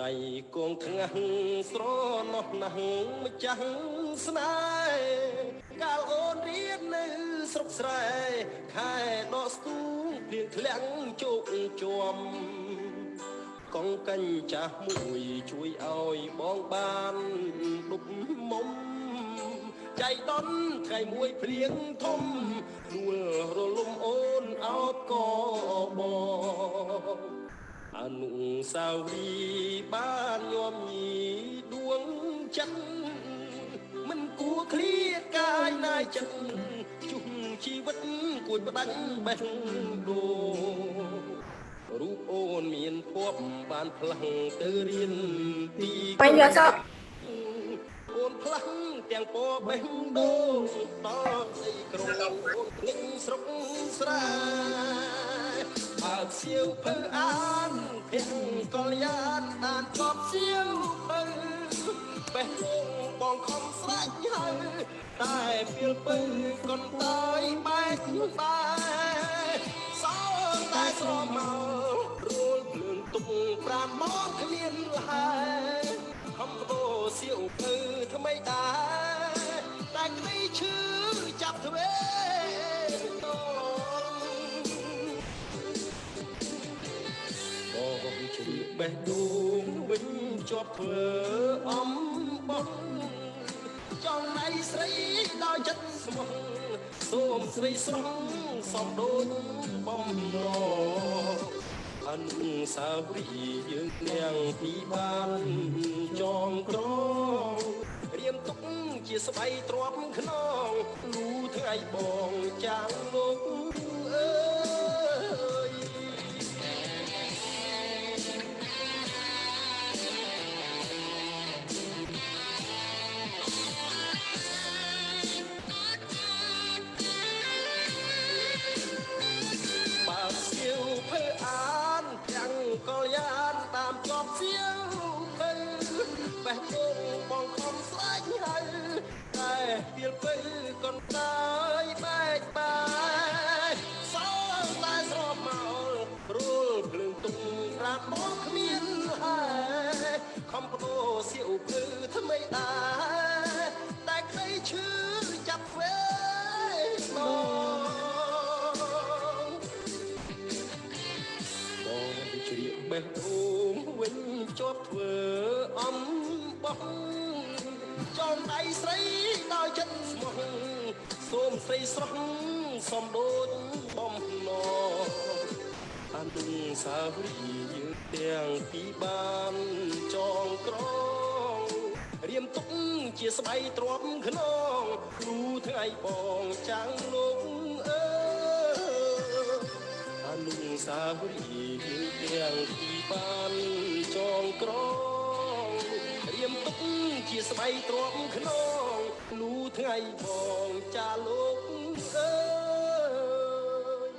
ដៃគងថ្ងាស់ស្រណោះណាស់ម្ចាស់ស្នេហ៍កាលអូនរៀននៅស្រុកស្រែខែដកស្ទូងភ្លៀងធ្លាក់ជោគជាំកងកញ្ចាស់មួយជួយឲ្យបងបានដប់មុំចៃដន្យថ្ងៃមួយភ្លៀងធំដួលរលំអូនអោបកបងអនុសាវរីយ៍បានញោមញីដួងចិត្តមិនគួរឃ្លាតកាយណាយចិត្តជុះជីវិតគួចផ្ដាច់បេះដូងរូបអូនមានភពបានផ្លាស់ទៅរៀនទី បាញ់យកស អូនផ្លាស់ទាំងពណ៌បេះដូងដល់ស្អីក្រុងអូនភ្លេចស្រុកស្រែបើកសៀវភៅអានភៀងកល្យានអានកប់សៀវភៅបេះដូងបងខំស្រេចហើយតែពីលពៅកន្តាយបែកបែកសល់តែស្រមោលរួលភ្លើងទុកប្រាំមកគ្មានលហើយខំក្បោសៀវភៅថ្មីដែរតែក្តីឈឺចាប់ទ្វេដងបងជ្រាបបេះដូងវិញជាប់ធ្វើអំបោះចង់ណៃស្រីដល់ចិត្តស្មោះសូមស្រីស្រស់សំដូចបំណងអនុសាវរីយ៍យើងទាំងពីរបានចងក្រងរៀមទុកជាស្បៃទ្របខ្នងលូថ្ងៃបងចាំងលោកអើយបើសៀវភៅអានទាំងកល្យានតាមជាប់សៀវភៅបេះដូងបងខំស្រេចហើយតែពីលពៅកន្តាយបែកបែកសល់តែស្រមោលរួលភ្លើងទុំប្រាប់មកគ្មានហើយខំបដូរសៀវភៅថ្មីដែរតែក្តីឈឺចាប់វេដងបងជ្រាបបេះដូងវិញជាប់ធ្វើអំបោះចងដៃស្រីដោយចិត្តស្មោះសូមស្រីស្រស់សំដូចបំណងអនុសាវរីយ៍យើងទាំងពីរបានចងក្រងរៀមទុកជាស្បៃទ្របខ្នងគ្រូថ្ងៃបងចាំងលោកអើយអនុសាវរីយ៍យើងទាំងពីរបានចងក្រងរៀមទុកជាស្បៃទ្របខ្នងលូថ្ងៃបងចាលោកអើយ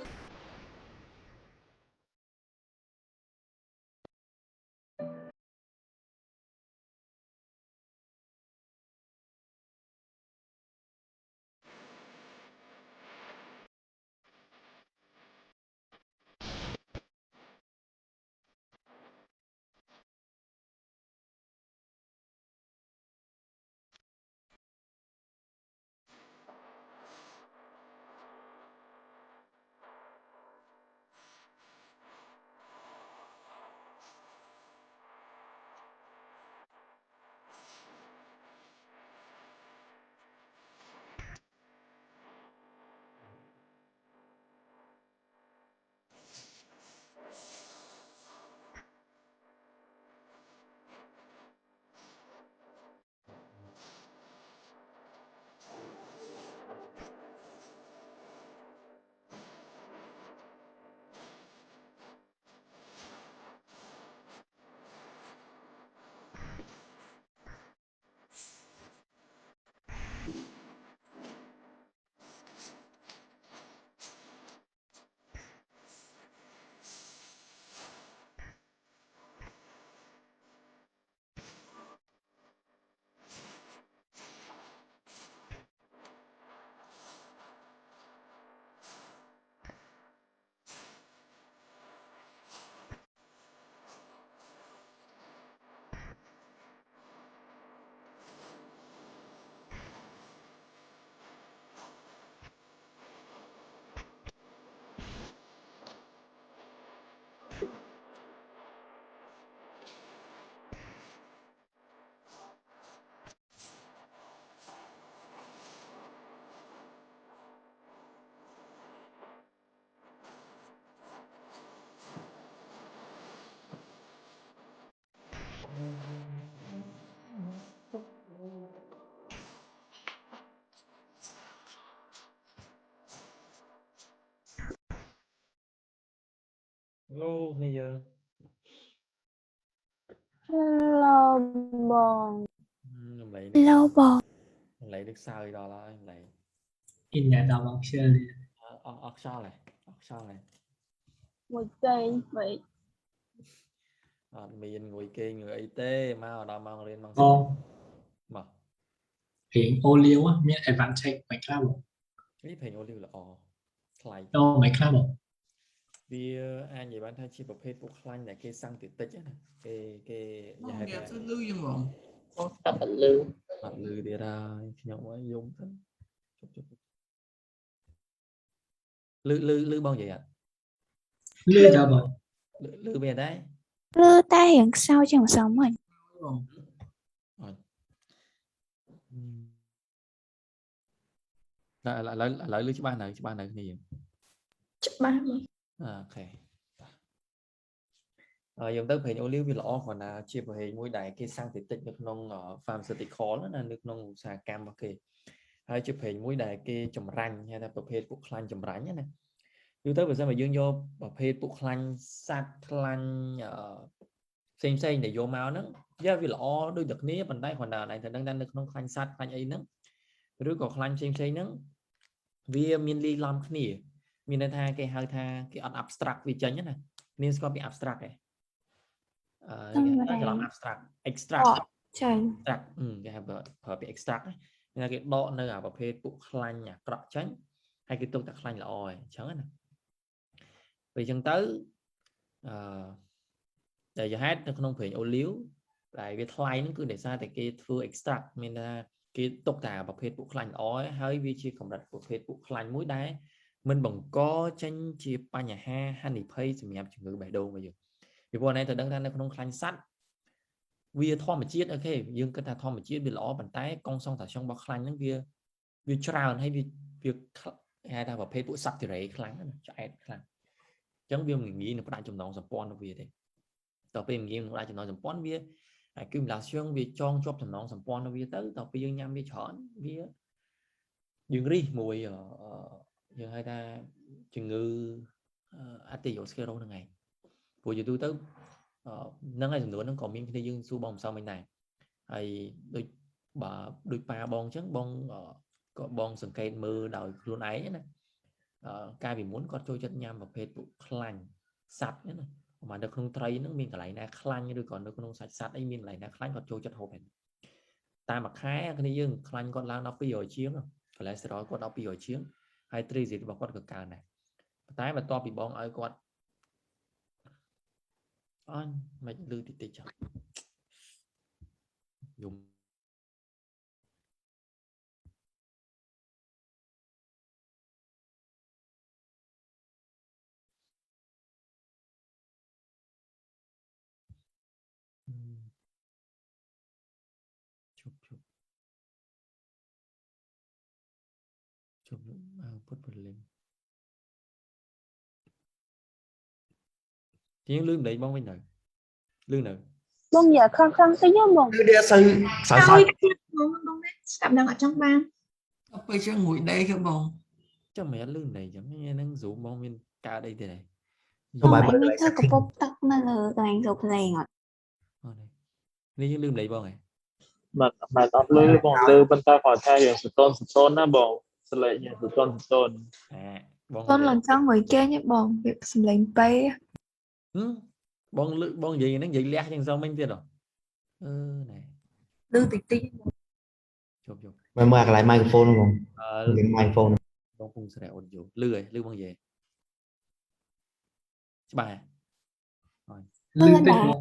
ឡូនេះយើង Hello បង ម្លេះ ឡូបង ម្លេះនឹកសើចដល់ហើយម្លេះ អ៊ីនធឺណិតដល់មកខ្ជិលទៀត អស់អស់ខ្យល់ហើយអស់ខ្យល់ហើយ មួយគេងពេក អត់មានងួយគេងងួយអីទេមកដល់ម៉ោងរៀនម៉ោង បង មក ប្រេងអូលីវមាន advantage មិនខ្លះបង នេះប្រេងអូលីវល្អថ្លៃ អូមិនខ្លះបង វាអាចនិយាយបានថាជាប្រភេទពួកខ្លាញ់ដែលគេសាំងតិចតិចណាគេគេ បង ហៅថា និយាយទៅលឺយ៉ាងបង បងស្ដាប់អត់លឺ អត់លឺទៀតហើយខ្ញុំអើយយំទៅជប់ជប់លឺលឺលឺបងនិយាយអត់ លឺដល់បង លឺលឺមានដែរ លឺតែរៀងខ្សោយជាងម្សិលមិញ បង អត់តែឥឡូវឥឡូវលឺច្បាស់នៅច្បាស់នៅគ្នាយើង ច្បាស់បង OK អឺយើងទៅប្រេងអូលីវវាល្អគ្រាន់តែជាប្រេងមួយដែលគេសាំងតិចតិចនៅក្នុង pharmaceutical ណានៅក្នុងឧស្សាហកម្មរបស់គេហើយជាប្រេងមួយដែលគេចម្រាញ់ហៅថាប្រភេទពួកខ្លាញ់ចម្រាញ់ណាយូរទៅបើសិនបើយើងយកប្រភេទពួកខ្លាញ់សត្វខ្លាញ់ផ្សេងផ្សេងដែលយកមកហ្នឹងយ៉ាវាល្អដូចតែគ្នាប៉ុន្តែគ្រាន់តែឯងត្រូវដឹងថានៅក្នុងខ្លាញ់សត្វខ្លាញ់អីហ្នឹងឬក៏ខ្លាញ់ផ្សេងផ្សេងហ្នឹងវាមានលាយឡំគ្នាមានន័យថាគេហៅថាគេអត់ abstract វាចេញណានាងស្គាល់ពី abstract ទេអឺគេច្រឡំ abstract extract ចេញ extract គេហៅប្រើពី extract មានថាគេដកនៅអាប្រភេទពួកខ្លាញ់អាក្រក់ចេញហើយគេទុកតែខ្លាញ់ល្អឯងអញ្ចឹងណាពេលអញ្ចឹងទៅអឺតែយហេតុនៅក្នុងប្រេងអូលីវដែលវាថ្លៃហ្នឹងគឺដោយសារតែគេធ្វើ extract មានថាគេទុកតែប្រភេទពួកខ្លាញ់ល្អហើយវាជាកម្រិតប្រភេទពួកខ្លាញ់មួយដែលមិនបង្កចេញជាបញ្ហាហានិភ័យសម្រាប់ជំងឺបេះដូងរបស់យើងពីព្រោះណែត្រូវដឹងថានៅក្នុងខ្លាញ់សត្វវាធម្មជាតិ OK យើងគិតថាធម្មជាតិវាល្អប៉ុន្តែ concentration របស់ខ្លាញ់ហ្នឹងវាវាច្រើនហើយវាវាគេហៅថាប្រភេទពួក saturé ខ្លាំងណាឆ្អែតខ្លាំងអញ្ចឹងវាមិនងាយនឹងផ្ដាច់ចំណងសម្ព័ន្ធរបស់វាទេតទៅពេលងាយនឹងផ្ដាច់ចំណងសម្ព័ន្ធវា accumulation វាចងជាប់ចំណងសម្ព័ន្ធរបស់វាទៅតទៅពេលយើងញ៉ាំវាច្រើនវាយើងរិះមួយយើងហៅថាជំងឺ artériosclérose ហ្នឹងឯងព្រោះយូរទៅហ្នឹងហើយចំនួនហ្នឹងក៏មានគ្នាយើងសួរបងម្សិលមិញដែរហើយដូចបើដូចប៉ាបងអញ្ចឹងបងក៏បងសង្កេតមើលដោយខ្លួនឯងណាកាលពីមុនគាត់ចូលចិត្តញ៉ាំប្រភេទពួកខ្លាញ់សត្វណាប្រហែលនៅក្នុងត្រីហ្នឹងមានកន្លែងណាខ្លាញ់ឬក៏នៅក្នុងសាច់សត្វអីមានកន្លែងណាខ្លាញ់គាត់ចូលចិត្តហូបហ្នឹងតាមមួយខែគ្នាយើងខ្លាញ់គាត់ឡើងដល់200ជាងកូលេស្តេរ៉ុលគាត់ដល់200ជាងហើយ triglyceride របស់គាត់ក៏កើនដែរប៉ុន្តែបន្ទាប់ពីបងឲ្យគាត់អញមិនលឺតិចតិចចុះយំជប់ជប់ជប់អើពុតពលឹមជាងលឺម្លេចបងវិញនៅលឺនៅ បងនិយាយខំខំតិចបង គឺវាសូវសើសើ យបងបងណាស្ដាប់ដឹងអត់ចង់បាន ដល់ពេលចឹងងួយដេកហ៎បង ចាំមិនលឺម្លេចចឹងហ្នឹង Zoom បងមានកើតអីទេដែរ បងឯងមានធ្វើកពប់ទឹកនៅលើកន្លែងសូភ្លេងអត់ អត់ទេនេះយើងលឺម្លេចបងហ៎ បាទបាទអត់លឺបងលឺប៉ុន្តែគាត់ថារឿងសតនសតនណាបងសលេងរឿងសតនសតន អាបង បងឡើងចង់ងួយគេងបងវាសំឡេងពេ បងលឺបងនិយាយហ្នឹងនិយាយលះជាងសងមិញទៀតហ៎អឺណែ លឺតិចតិច ជប់ជប់ មើលមើលកន្លែង microphone ហ្នឹងបង អឺ មាន microphone បងពងស្រែអូនយោលឺហ៎លឺបងនិយាយច្បាស់ លឺតិចបង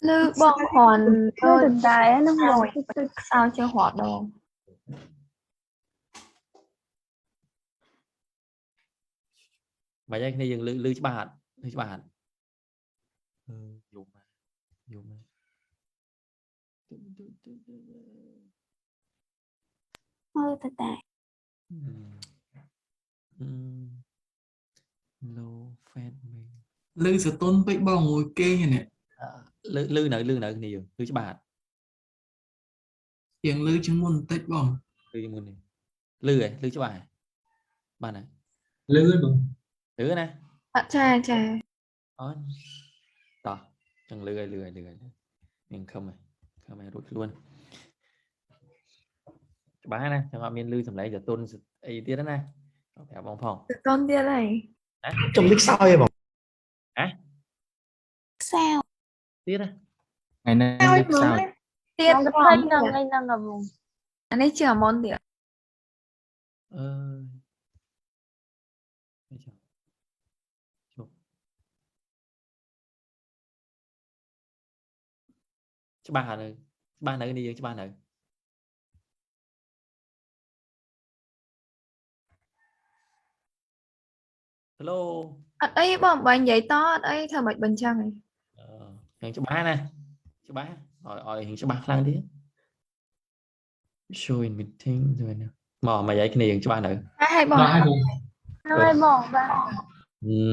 លឺបងគ្រាន់ គឺដដែលហ្នឹងបង ខ្សោយជាងរាល់ដង មិនឲ្យគ្នាយើងលឺលឺច្បាស់អត់លឺច្បាស់អត់អឺយំយំ មើលទៅតែ low fat មែន លឺសតុនពេកបងងួយគេងនេះ លឺលឺនៅលឺនៅគ្នាយើងលឺច្បាស់អត់ ជាងលឺជាងមុនបន្តិចបង លឺជាងមុននេះលឺហ៎លឺច្បាស់ហ៎បានហើយ លឺបង លឺណា អត់ចាចា អញតោះចឹងលឺហើយលឺហើយលឺហើយមានខំហើយខំហើយរួចខ្លួនច្បាស់ណាចឹងអត់មានលឺសំឡេងចតុនអីទៀតណាប្រាប់បងផង សតុនទៀតហើយ ចំលិចខ្សោយហ៎បង ខ្សោយ ទៀតណា ថ្ងៃនេះលឺខ្សោយ ទៀត បង បង ទៅហ្នឹងថ្ងៃហ្នឹងហ៎បង អានេះជាអាមុនទៀត អឺនេះចុះជប់ច្បាស់ហើយនៅច្បាស់នៅនេះយើងច្បាស់នៅ Hello អត់អីបងបើនិយាយតអត់អីធ្វើមិនបញ្ចឹងហី អឺយ៉ាងច្បាស់ណាច្បាស់ឲ្យឲ្យរៀងច្បាស់ខ្លាំងទៀត show in meeting ទៅណាមកមកយាយគ្នាយើងច្បាស់នៅ ហើយហើយបង ដល់ហើយបង ហើយបងបាទ ហឹ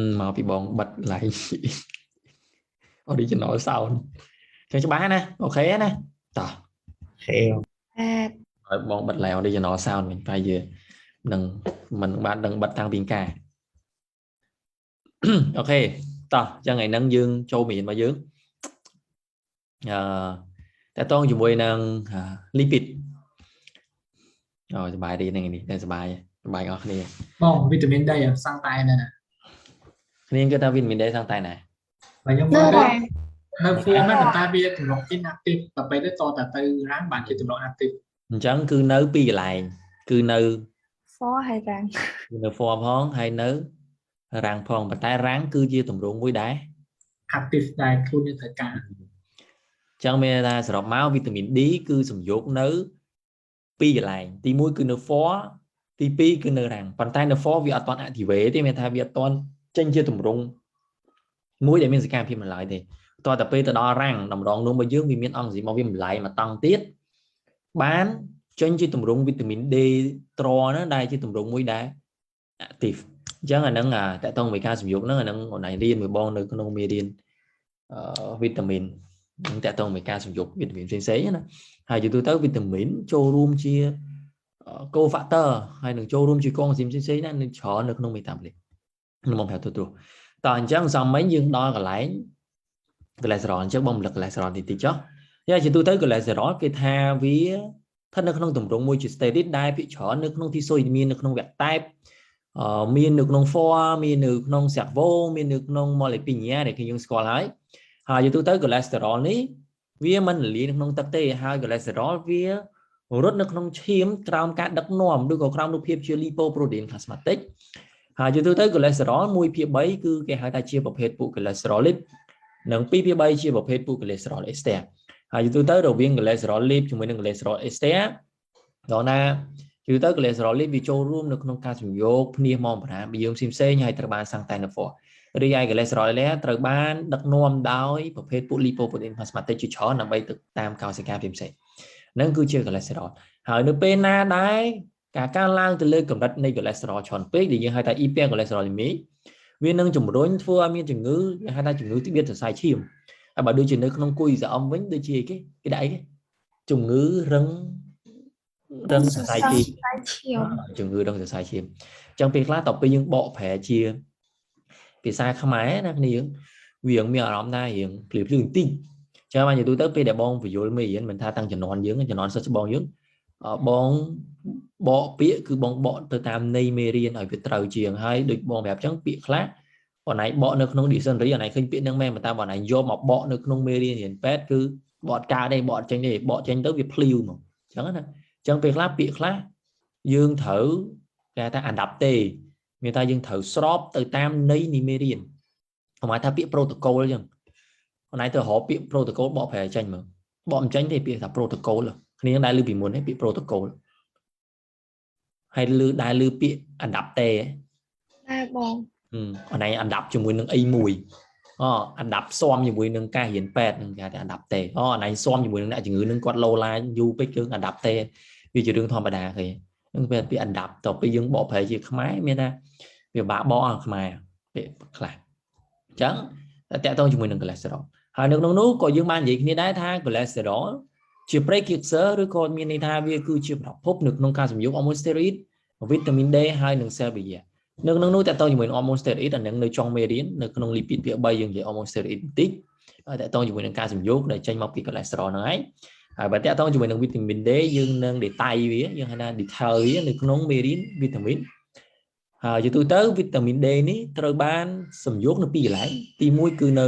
មមកពីបងបិទ live original sound ចឹងច្បាស់ណាOK ណាតោះ OK បង អេ ឲ្យបងបិទ live original sound វិញប្រហែលជានឹងមិនបានដឹងបិទតាំងពីកា OK តោះចឹងថ្ងៃហ្នឹងយើងចូលមេរៀនរបស់យើងអឺតកតងជាមួយនឹង lipid អូសប្បាយរៀនហ្នឹងនេះតែសប្បាយសប្បាយអស់គ្នា បងវីតាមីន D អត់សង្តែនៅណា គ្នាគេថាវីតាមីន D សង្តែណា បើខ្ញុំ នៅ មើលទៅ រ៉ា នៅ form ហ្នឹងប៉ុន្តែវាទម្រង់ inactive ដល់ពេលទៅតតែទៅរាំងបានជាទម្រង់ active អញ្ចឹងគឺនៅពីរកន្លែងគឺនៅ ហ្វហើយរាំង គឺនៅ form ផងហើយនៅរាំងផងប៉ុន្តែរាំងគឺជាទម្រង់មួយដែរ active ដែលខ្លួនយើងត្រូវការ អញ្ចឹងមានន័យថាសរុបមកវីតាមីន D គឺសំយោគនៅពីរកន្លែងទី1គឺនៅ form ទី2គឺនៅរាំងប៉ុន្តែនៅ form វាអត់ទាន់ activate ទេមានថាវាអត់ទាន់ចេញជាទម្រង់មួយដែលមានសកម្មភាពនៅឡើយទេតោះតែពេលទៅដល់រាំងតម្រងនោមរបស់យើងវាមានអង់ស៊ីមរបស់វាម្លាយមកតង់ទៀតបានចេញជាទម្រង់វីតាមីន D ត្រហ្នឹងដែលជាទម្រង់មួយដែល active អញ្ចឹងអាហ្នឹងអាតកតងមួយការសំយោគហ្នឹងអាហ្នឹងអូនឯងរៀនមួយបងនៅក្នុងមេរៀនអឺវីតាមីនហ្នឹងតកតងមួយការសំយោគវីតាមីនផ្សេងៗណាហើយយូរទៅវីតាមីនចូលរួមជា cofactor ហើយនឹងចូលរួមជាកងស៊ីមផ្សេងៗណានៅច្រើននៅក្នុង metabolic ខ្ញុំមកប្រាប់ទូទៅតោះអញ្ចឹងសំមិញយើងដល់កន្លែង cholesterol អញ្ចឹងបងរំលឹក cholesterol តិចតិចចុះយ៉ាជាទូទៅ cholesterol គេថាវាស្ថិតនៅក្នុងទម្រង់មួយជា steroid ដែលភាគច្រើននៅក្នុងទីស៊ុយមាននៅក្នុងវគ្គតែបអឺមាននៅក្នុង foie មាននៅក្នុង cerveau មាននៅក្នុង molepinia ដែលគឺយើងស្គាល់ហើយហើយជាទូទៅ cholesterol នេះវាមិនរលាយនៅក្នុងទឹកទេហើយ cholesterol វារត់នៅក្នុងឈាមក្រោមការដឹកនាំឬក៏ក្រោមរូបភាពជា lipoprotein plasmatic ហើយជាទូទៅ cholesterol 1/3គឺគេហៅថាជាប្រភេទពួក cholesterol lipid និង2/3ជាប្រភេទពួក cholesterol ester ហើយជាទូទៅរវាង cholesterol lipid ជាមួយនឹង cholesterol ester ដល់ណាជាទូទៅ cholesterol lipid វាចូលរួមនៅក្នុងការសំយោគភ្នាសមកប្រាបយើងផ្សេងៗហើយត្រូវបានសង់តែនៅ foie រីឯ cholesterol ester ត្រូវបានដឹកនាំដោយប្រភេទពួក lipoprotein plasmatic ជាច្រើនដើម្បីទៅតាមកោសិកាផ្សេងៗហ្នឹងគឺជា cholesterol ហើយនៅពេលណាដែរការកើនឡើងទៅលើកម្រិតនៃ cholesterol ច្រើនពេកដែលយើងហៅថា hypercholesterolemia វានឹងជំរុញធ្វើឲ្យមានជំងឺគេហៅថាជំងឺត្បៀតសរសៃឈាមហើយបើដូចជានៅក្នុងគុយស្រអមវិញដូចជាអីគេគេដាក់អីគេជំងឺរឹងរឹងសរសៃឈាម តែឈាម ជំងឺរឹងសរសៃឈាមអញ្ចឹងពេលខ្លះតទៅពេលយើងបកប្រែជាភាសាខ្មែរណាគ្នាយើងវាមានអារម្មណ៍ថារៀងភ្លឺភ្លឺបន្តិចចឹងបាននិយាយទូទៅពេលដែលបងបញ្យលមេរៀនមិនថាតាំងជំនាន់យើងជំនាន់សិស្សច្បងយើងបងបកពាក្យគឺបងបកទៅតាមន័យមេរៀនឲ្យវាត្រូវជាងហើយដូចបងប្រាប់ចឹងពាក្យខ្លះបងឯងបកនៅក្នុង dictionary បងឯងឃើញពាក្យហ្នឹងមែនប៉ុន្តែបងឯងយកមកបកនៅក្នុងមេរៀនរៀនពេទ្យគឺបកកើតទេបកចេញទេបកចេញទៅវាភ្លាវហ្មងចឹងណាចឹងពេលខ្លះពាក្យខ្លះយើងត្រូវគេថា adapt ទេមានថាយើងត្រូវស្របទៅតាមន័យនៃមេរៀនហមายថាពាក្យ protocol ចឹងបងឯងទៅរកពាក្យ protocol បកប្រែចេញមើលបកមិនចេញទេពាក្យថា protocol គ្នាដែលឮពីមុនទេពាក្យ protocol ហើយឮដែលឮពាក្យ adapt ទេ ដែរបង អនឯង adapt ជាមួយនឹងអីមួយអូ adapt ស៊ាំជាមួយនឹងការរៀនពេទ្យនឹងគេថា adapt ទេអូអនឯងស៊ាំជាមួយនឹងអ្នកជំងឺនឹងគាត់ឡូឡាយូរពេកគឺ adapt ទេវាជារឿងធម្មតាគេនឹងពេលពាក្យ adapt តទៅពេលយើងបកប្រែជាខ្មែរមានថាវាបាក់បកអស់ខ្មែរពាក្យខ្លះអញ្ចឹងតកតងជាមួយនឹង cholesterol ហើយនៅក្នុងនោះក៏យើងបាននិយាយគ្នាដែរថា cholesterol ជា precursor ឬក៏មានន័យថាវាគឺជាប្រភពនៅក្នុងការសំយោគ hormone steroid វីតាមីន D ហើយនិង cell barrier នៅក្នុងនោះតើតើជាមួយនឹង hormone steroid អានឹងនៅចុងមេរៀននៅក្នុង lipid ភាគ3យើងនិយាយ hormone steroid បន្តិចតើតើជាមួយនឹងការសំយោគដែលចេញមកពី cholesterol ហ្នឹងឯងហើយបើតើតើជាមួយនឹង vitamin D យើងនឹង detail វាយើងហៅថា detail វានៅក្នុងមេរៀន vitamin ហើយជាទូទៅវីតាមីន D នេះត្រូវបានសំយោគនៅពីរកន្លែងទី1គឺនៅ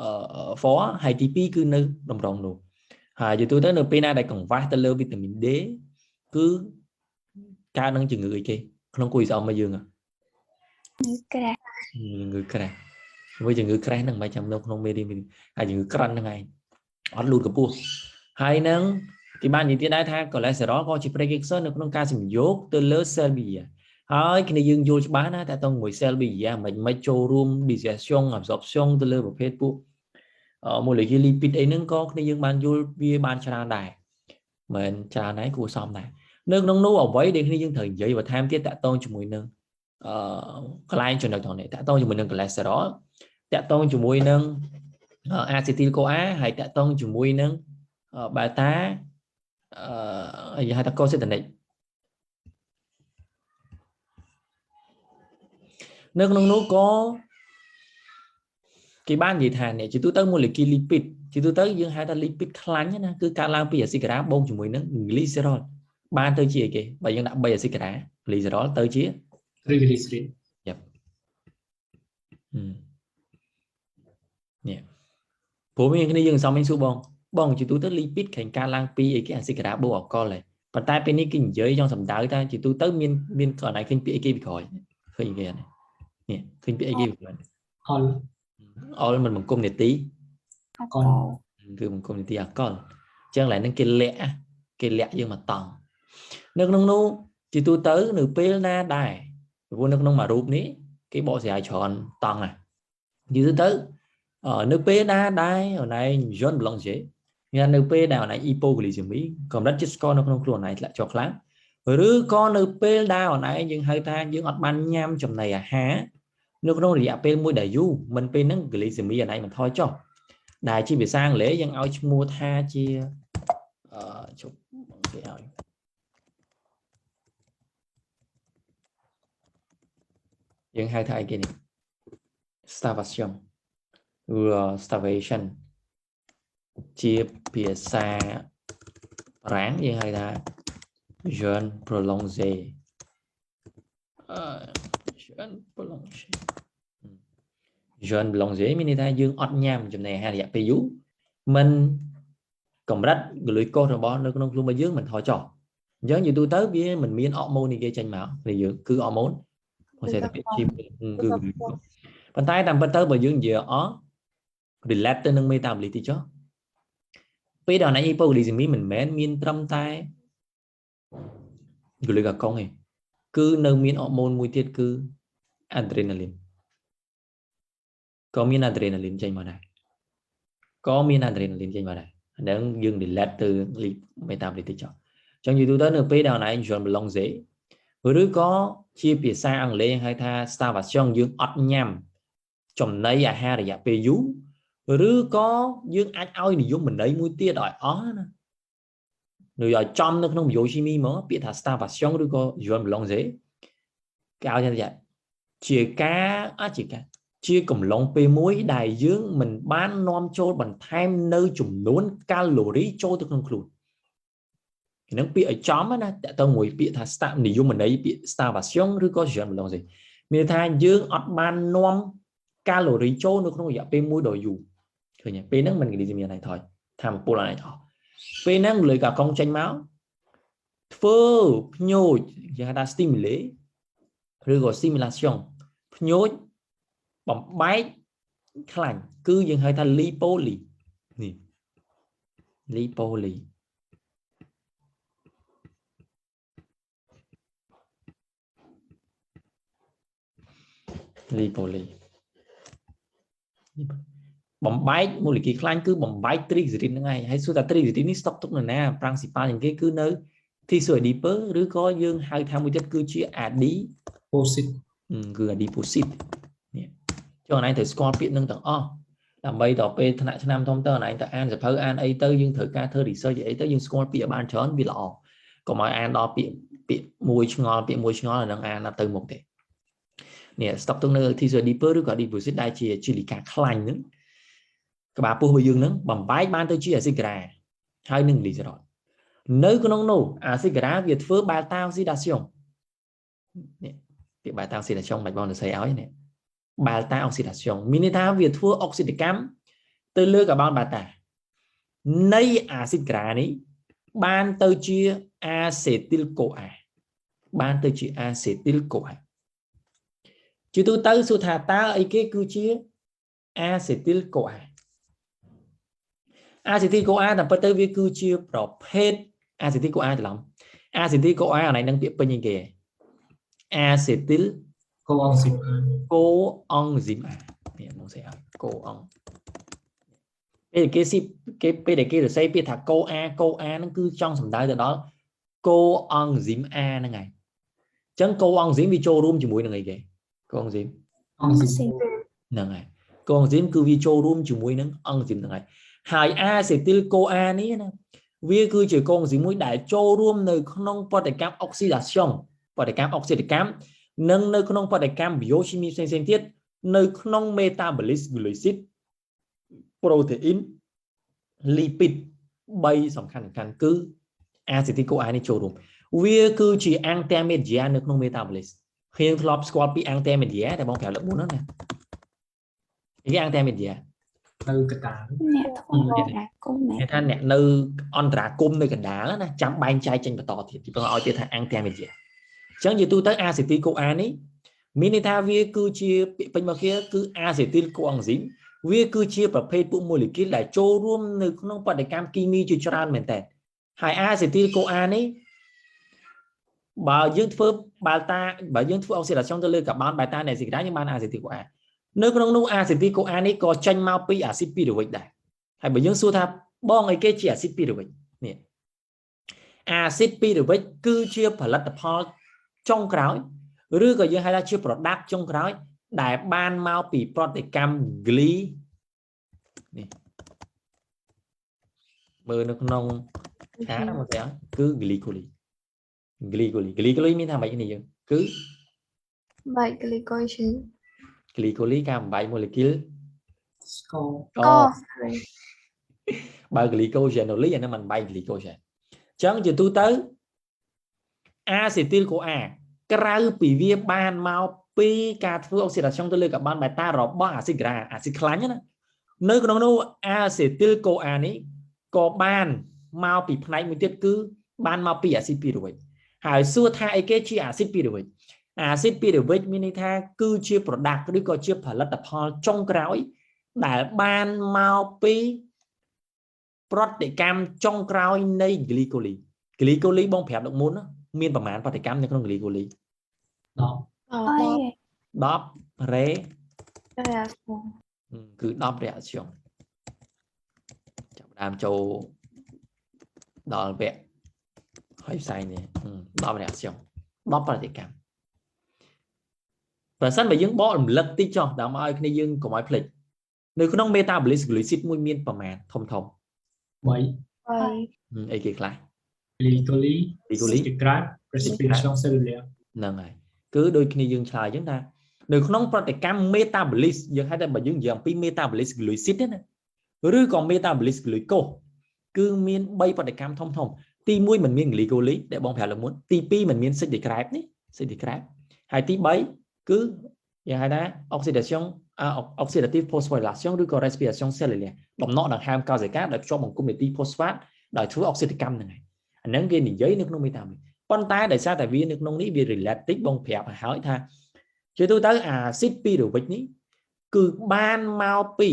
អឺ foie ហើយទី2គឺនៅតម្រងនោះហើយជាទូទៅនៅពេលណាដែលកង្វះទៅលើវីតាមីន D គឺកើតនឹងជំងឺអីគេក្នុងគួយស្អំមកយើង ក្រាស់ ជំងឺក្រាស់មួយជំងឺក្រាស់ហ្នឹងមិនចាំនៅក្នុងមេរៀនហើយជំងឺក្រិនហ្នឹងឯងអត់លូតកម្ពស់ហើយនឹងគេបាននិយាយទៀតដែរថាកូឡេស្តេរ៉ុលក៏ជា precursor នៅក្នុងការសំយោគទៅលើ cell barrier ហើយគ្នាយើងយល់ច្បាស់ណាតើតើមួយ cell barrier មិនមិនចូលរួម digestion absorption ទៅលើប្រភេទពួក molecule lipid អីហ្នឹងក៏គ្នាយើងបានយល់វាបានច្រើនដែរមិនច្រើនដែរគួរសមដែរនៅក្នុងនោះអ្វីដែលគ្នាយើងត្រូវនិយាយបន្ថែមទៀតតកតងជាមួយនឹងអឺកន្លែងចំណុចត្រង់នេះតកតងជាមួយនឹង cholesterol តកតងជាមួយនឹង acetyl CoA ហើយតកតងជាមួយនឹង beta អឺគេហៅថា cositanic នៅក្នុងនោះក៏គេបាននិយាយថានេះជាទូទៅ molecule lipid ជាទូទៅយើងហៅថា lipid ខ្លាញ់ណាគឺកើតឡើងពីអាស៊ីការ៉ាបូកជាមួយនឹង glycerol បានទៅជាអីគេបើយើងដាក់3អាស៊ីការ៉ា glycerol ទៅជា triglyceride យ៉ាប់នេះព្រោះមានគ្នាយើងសំវិញសួរបងបងជាទូទៅ lipid ខែងកើតឡើងពីអីគេអាស៊ីការ៉ាបូកអាល់កុលហើយប៉ុន្តែពេលនេះគេនិយាយចង់សំដៅថាជាទូទៅមានមានកន្លែងឃើញពាក្យអីគេពីក្រោយឃើញគេនេះឃើញពាក្យអីគេពីក្រោយ អល អលមិនបង្គុំនេតិ កុន គឺបង្គុំនេតិអាកុលអញ្ចឹងឡើយហ្នឹងគេលាក់គេលាក់យើងមកតង់នៅក្នុងនោះជាទូទៅនៅពេលណាដែរព្រោះនៅក្នុងមួយរូបនេះគេបកស្រាយច្រើនតង់ណាជាទូទៅនៅពេលណាដែរអនឯង jeûne prolongé មាននៅពេលដែលអនឯង hypoglycémie កម្រិតជាតិស្ករនៅក្នុងខ្លួនអនឯងធ្លាក់ចុះខ្លាំងឬក៏នៅពេលដែលអនឯងយើងហៅថាយើងអត់បានញ៉ាំចំណីអាហារនៅក្នុងរយៈពេលមួយដែលយូរមិនពេលហ្នឹង glycémie អនឯងមិនថយចុះដែលជាភាសាអង់គ្លេសយើងឲ្យឈ្មោះថាជាអឺជប់គេឲ្យយើងហៅថាអីគេនេះ starvation ឬ starvation ជាភាសាបារាំងយើងហៅថា jeûne prolongé អឺ jeûne prolongé jeûne prolongé មានន័យថាយើងអត់ញ៉ាំចំណីអាហាររយៈពេលយូរមិនកម្រិតក្លុយកូសរបស់នៅក្នុងខ្លួនរបស់យើងមិនថយចុះអញ្ចឹងយូរទៅវាមិនមានអរម៉ូននេះគេចេញមកនេះយើងគឺអរម៉ូនហូសេតាពីជីគឺប៉ុន្តែតាមពិតទៅបើយើងនិយាយអស់ relate ទៅនឹង metabolism ទីចុះពេលដល់ណៃ hypoglycemia មិនមែនមានត្រឹមតែ glucagon ទេគឺនៅមានអរម៉ូនមួយទៀតគឺ adrenaline ក៏មាន adrenaline ចេញមកដែរក៏មាន adrenaline ចេញមកដែរអាហ្នឹងយើង relate ទៅ metabolism តិចចុះអញ្ចឹងយូរទៅនៅពេលដល់ណៃ jeûne prolongé ឬក៏ជាភាសាអង់គ្លេសហៅថា starvation យើងអត់ញ៉ាំចំណីអាហាររយៈពេលយូរឬក៏យើងអាចឲ្យនិយមន័យមួយទៀតឲ្យអស់ណានៅឲ្យចំនៅក្នុង biochimie ហ្មងពាក្យថា starvation ឬក៏ jeûne prolongé គេឲ្យថាជាការអាចជាការជាកំឡុងពេលមួយដែលយើងមិនបាននាំចូលបន្ថែមនៅចំនួនកាឡូរីចូលទៅក្នុងខ្លួនហ្នឹងពាក្យឲ្យចំណាតើតើមួយពាក្យថា star និយមន័យពាក្យ starvation ឬក៏ jeûne prolongé មានថាយើងអត់បាននាំកាឡូរីចូលនៅក្នុងរយៈពេលមួយដ៏យូរឃើញទេពេលហ្នឹងមិន glycémie ណៃថយថាមពលណៃថយពេលហ្នឹងលើកាកុងចេញមកធ្វើភ្ញូចគេហៅថា stimulate ឬក៏ stimulation ភ្ញូចបំបែកខ្លាញ់គឺយើងហៅថា lipoly នេះ lipoly lipoly បំបែកមូលីគីខ្លាញ់គឺបំបែក triglyceride ហ្នឹងឯងហើយសួរថា triglyceride នេះស្តុកទុកនៅណា principal ជាងគេគឺនៅ tissue adipose ឬក៏យើងហៅថាមួយទៀតគឺជា adipocyte គឺ adipocyte នេះចុះអនឯងត្រូវស្គាល់ពាក្យនឹងទាំងអស់ដើម្បីដល់ពេលថ្នាក់ឆ្នាំធំទៅអនឯងទៅអានសភៅអានអីទៅយើងត្រូវការធ្វើ research អីទៅយើងស្គាល់ពាក្យបានច្រើនវាល្អកុំឲ្យអានដល់ពាក្យពាក្យមួយឆ្ងល់ពាក្យមួយឆ្ងល់អានឹងអានអត់ទៅមុខទេ នេះស្តុកទុកនៅ tissu adipeux ឬក៏ adipocyte ដែលជាជីលីកាខ្លាញ់ហ្នឹងក្បាលពោះរបស់យើងហ្នឹងបំបែកបានទៅជា acide gras ហើយនឹង glycérol នៅក្នុងនោះ acide gras វាធ្វើ bêta oxydation នេះពាក្យ bêta oxydation មិនបងសរសេរឲ្យនេះ bêta oxydation មានន័យថាវាធ្វើអុកស៊ីតកម្មទៅលើកាបូន bêta នៃ acide gras នេះបានទៅជា acétyl CoA បានទៅជា acétyl CoA ជាទូទៅសួរថាតើអីគេគឺជា acétyl CoA? Acétyl CoA តាមពិតទៅវាគឺជាប្រភេទ acétyl CoA ច្រឡំ acétyl CoA អានេះនឹងពាក្យពេញអីគេ acétyl coenzyme coenzyme A នេះមកសេឲ្យ coen ពេលគេស៊ីគេពេលដែលគេសរសេរពាក្យថា CoA CoA ហ្នឹងគឺចង់សំដៅទៅដល់ coenzyme A ហ្នឹងហើយអញ្ចឹង coenzyme វាចូលរួមជាមួយនឹងអីគេ coenzyme? អង់ស៊ីម ហ្នឹងហើយ coenzyme គឺវាចូលរួមជាមួយនឹងអង់ស៊ីមហ្នឹងហើយហើយ acétyl CoA នេះណាវាគឺជា coenzyme មួយដែលចូលរួមនៅក្នុងប្រតិកម្ម oxydation ប្រតិកម្មអុកស៊ីតកម្មនិងនៅក្នុងប្រតិកម្ម biochimie ផ្សេងៗទៀតនៅក្នុង métabolisme glucide protéine lipide 3សំខាន់សំខាន់គឺ acétyl CoA នេះចូលរួមវាគឺជា intermédiaire នៅក្នុង métabolisme ខ្ញុំធ្លាប់ស្គាល់ពី intermédiaire តែបងប្រាប់លើកមុនហ្នឹងណាគេ intermédiaire នៅកតា អ្នកធ្វើអន្តរាគមន៍ គេថាអ្នកនៅអន្តរាគមន៍នៅកណ្ដាលណាចាំបែងចែកចេញបន្តទៀតទីពឹងឲ្យទៀតថា intermédiaire អញ្ចឹងជាទូទៅ acétyl CoA នេះមានន័យថាវាគឺជាពាក្យពេញមកគេគឺ acétyl coenzyme វាគឺជាប្រភេទពួក molécule ដែលចូលរួមនៅក្នុងប្រតិកម្មគីមីជាច្រើនមែនតើហើយ acétyl CoA នេះបើយើងធ្វើ bêta បើយើងធ្វើ oxydation ទៅលើកាបូន bêta នៃ acide gras យើងបាន acétyl CoA នៅក្នុងនោះ acétyl CoA នេះក៏ចេញមកពី acide pyruvique ដែរហើយបើយើងសួរថាបងអីគេជា acide pyruvique នេះ acide pyruvique គឺជាផលិតផលចុងក្រោយឬក៏យើងហៅថាជា product ចុងក្រោយដែលបានមកពីប្រតិកម្ម gly នេះមើលនៅក្នុងឆាតមកស្អីគឺ glycolyse glycolyse glycolyse មានថាម៉េចនេះយើងគឺ បែក glycogen glycolyse ការបំបែក molecule ស្ករ កបើ glycogenolyse អាហ្នឹងមិនបែក glycogen អញ្ចឹងជាទូទៅ acétyl CoA ក្រៅពីវាបានមកពីការធ្វើ oxydation ទៅលើកាបូន bêta របស់ acide gras acide ខ្លាញ់ណានៅក្នុងនោះ acétyl CoA នេះក៏បានមកពីផ្នែកមួយទៀតគឺបានមកពី acide pyruvique ហើយសួរថាអីគេជា acide pyruvique? Acide pyruvique មានន័យថាគឺជា product ឬក៏ជាផលិតផលចុងក្រោយដែលបានមកពីប្រតិកម្មចុងក្រោយនៃ glycolyse glycolyse បងប្រាប់លោកមុនមានប្រមាណប្រតិកម្មនៅក្នុង glycolyse? 10 10 ré reaction គឺ10 reaction ចាប់ដើមចូលដល់វគ្គហើយផ្សែងនេះ10 reaction 10ប្រតិកម្មប្រសិនបើយើងបករំលឹកតិចចុះដើម្បីឲ្យគ្នាយើងកុំឲ្យភ្លេចនៅក្នុង metabolism glucide មួយមានប្រមាណធំធំ 3 អីគេខ្លះ glycolyse glycolyse cycle de Krebs respiration cellulaire ហ្នឹងហើយគឺដូចគ្នាយើងឆ្លើយអញ្ចឹងថានៅក្នុងប្រតិកម្ម metabolism យើងហៅថាបើយើងនិយាយអំពី metabolism glucide ទេណាឬក៏ metabolism glucose គឺមាន3ប្រតិកម្មធំធំទី1មិនមាន glycolyse ដែលបងប្រាប់លើកមុនទី2មិនមាន cycle de Krebs នេះ cycle de Krebs ហើយទី3គឺយើងហៅថា oxydation oxydative phosphorylation ឬក៏ respiration cellulaire ដំណក់ដង្ហើមកោសិកាដោយភ្ជាប់បង្គំនីតិ phosphate ដោយធ្វើអុកស៊ីតកម្មហ្នឹងហើយអាហ្នឹងគេនិយាយនៅក្នុង metabolism ប៉ុន្តែដោយសារតែវានៅក្នុងនេះវា relate តិចបងប្រាប់ឲ្យហើយថាជាទូទៅ acide pyruvique នេះគឺបានមកពី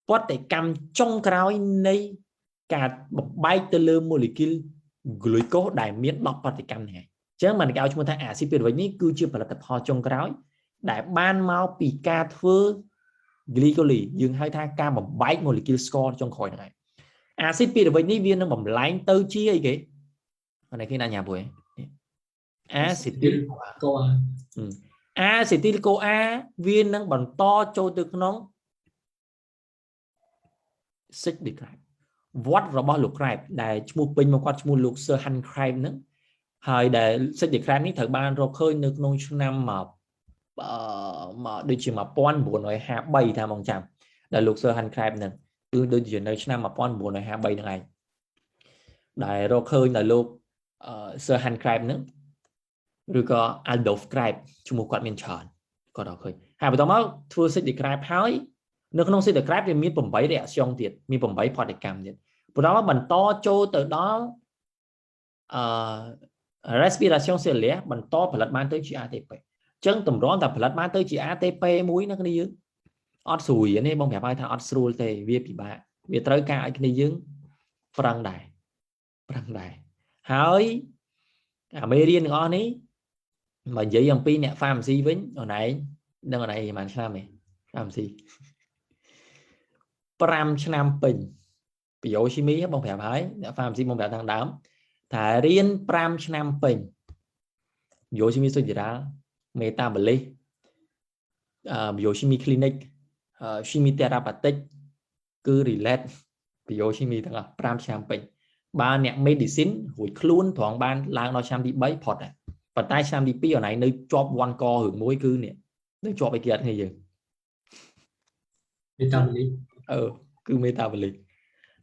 ប្រតិកម្មចុងក្រោយនៃការបំបែកទៅលើ molecule glucose ដែលមាន10ប្រតិកម្មហ្នឹងហើយអញ្ចឹងមិនគេឲ្យឈ្មោះថា acide pyruvique នេះគឺជាផលិតផលចុងក្រោយដែលបានមកពីការធ្វើ glycolyse យើងហៅថាការបំបែក molecule ស្ករចុងក្រោយហ្នឹងហើយ acide pyruvique នេះវានឹងបំលែងទៅជាអីគេអានេះគេណាញ៉ាំពួយ acétyl CoA acétyl CoA វានឹងបន្តចូលទៅក្នុង cycle de Krebs វត្តរបស់លោក Krebs ដែលឈ្មោះពេញមកគាត់ឈ្មោះលោក Sir Hans Krebs ហ្នឹងហើយដែល cycle de Krebs នេះត្រូវបានរកឃើញនៅក្នុងឆ្នាំ មកដូចជា1953ថាមកចាំដែលលោក Sir Hans Krebs ហ្នឹងគឺដូចជានៅឆ្នាំ1953ហ្នឹងឯងដែលរកឃើញដោយលោក Sir Hans Krebs ហ្នឹងឬក៏ Adolf Krebs ឈ្មោះគាត់មានច្រើនគាត់រកឃើញហើយបន្តមកធ្វើ cycle de Krebs ហើយនៅក្នុង cycle de Krebs វាមាន8 reaction ទៀតមាន8ប្រតិកម្មទៀតបន្តមកបន្តចូលទៅដល់អឺ respiration cellulaire បន្តផលិតបានទៅជា ATP អញ្ចឹងតម្រាំតែផលិតបានទៅជា ATP មួយណាគ្នាយើងអត់ស្រួលទេបងប្រាប់ឲ្យថាអត់ស្រួលទេវាពិបាកវាត្រូវការឲ្យគ្នាយើងប្រឹងដែរប្រឹងដែរហើយអាមេរៀនទាំងអស់នេះមកនិយាយអំពីអ្នក pharmacy វិញអូនឯងដឹងអូនឯងប្រហែលឆ្នាំទេ pharmacy 5ឆ្នាំពេញ biochimie បងប្រាប់ហើយអ្នក pharmacy បងប្រាប់ខាងដើមថារៀន5ឆ្នាំពេញ biochimie structurale métabolisme biochimie clinique chimie thérapeutique គឺ relate biochimie ទាំងអស់5ឆ្នាំពេញបើអ្នក medicine រួចខ្លួនត្រង់បានឡើងដល់ឆ្នាំទី3ផុតដែរប៉ុន្តែឆ្នាំទី2អូនឯងនៅជាប់វ៉ាន់ករឿងមួយគឺនេះនៅជាប់អីគេអត់គ្នាយើង metabolic អឺគឺ metabolic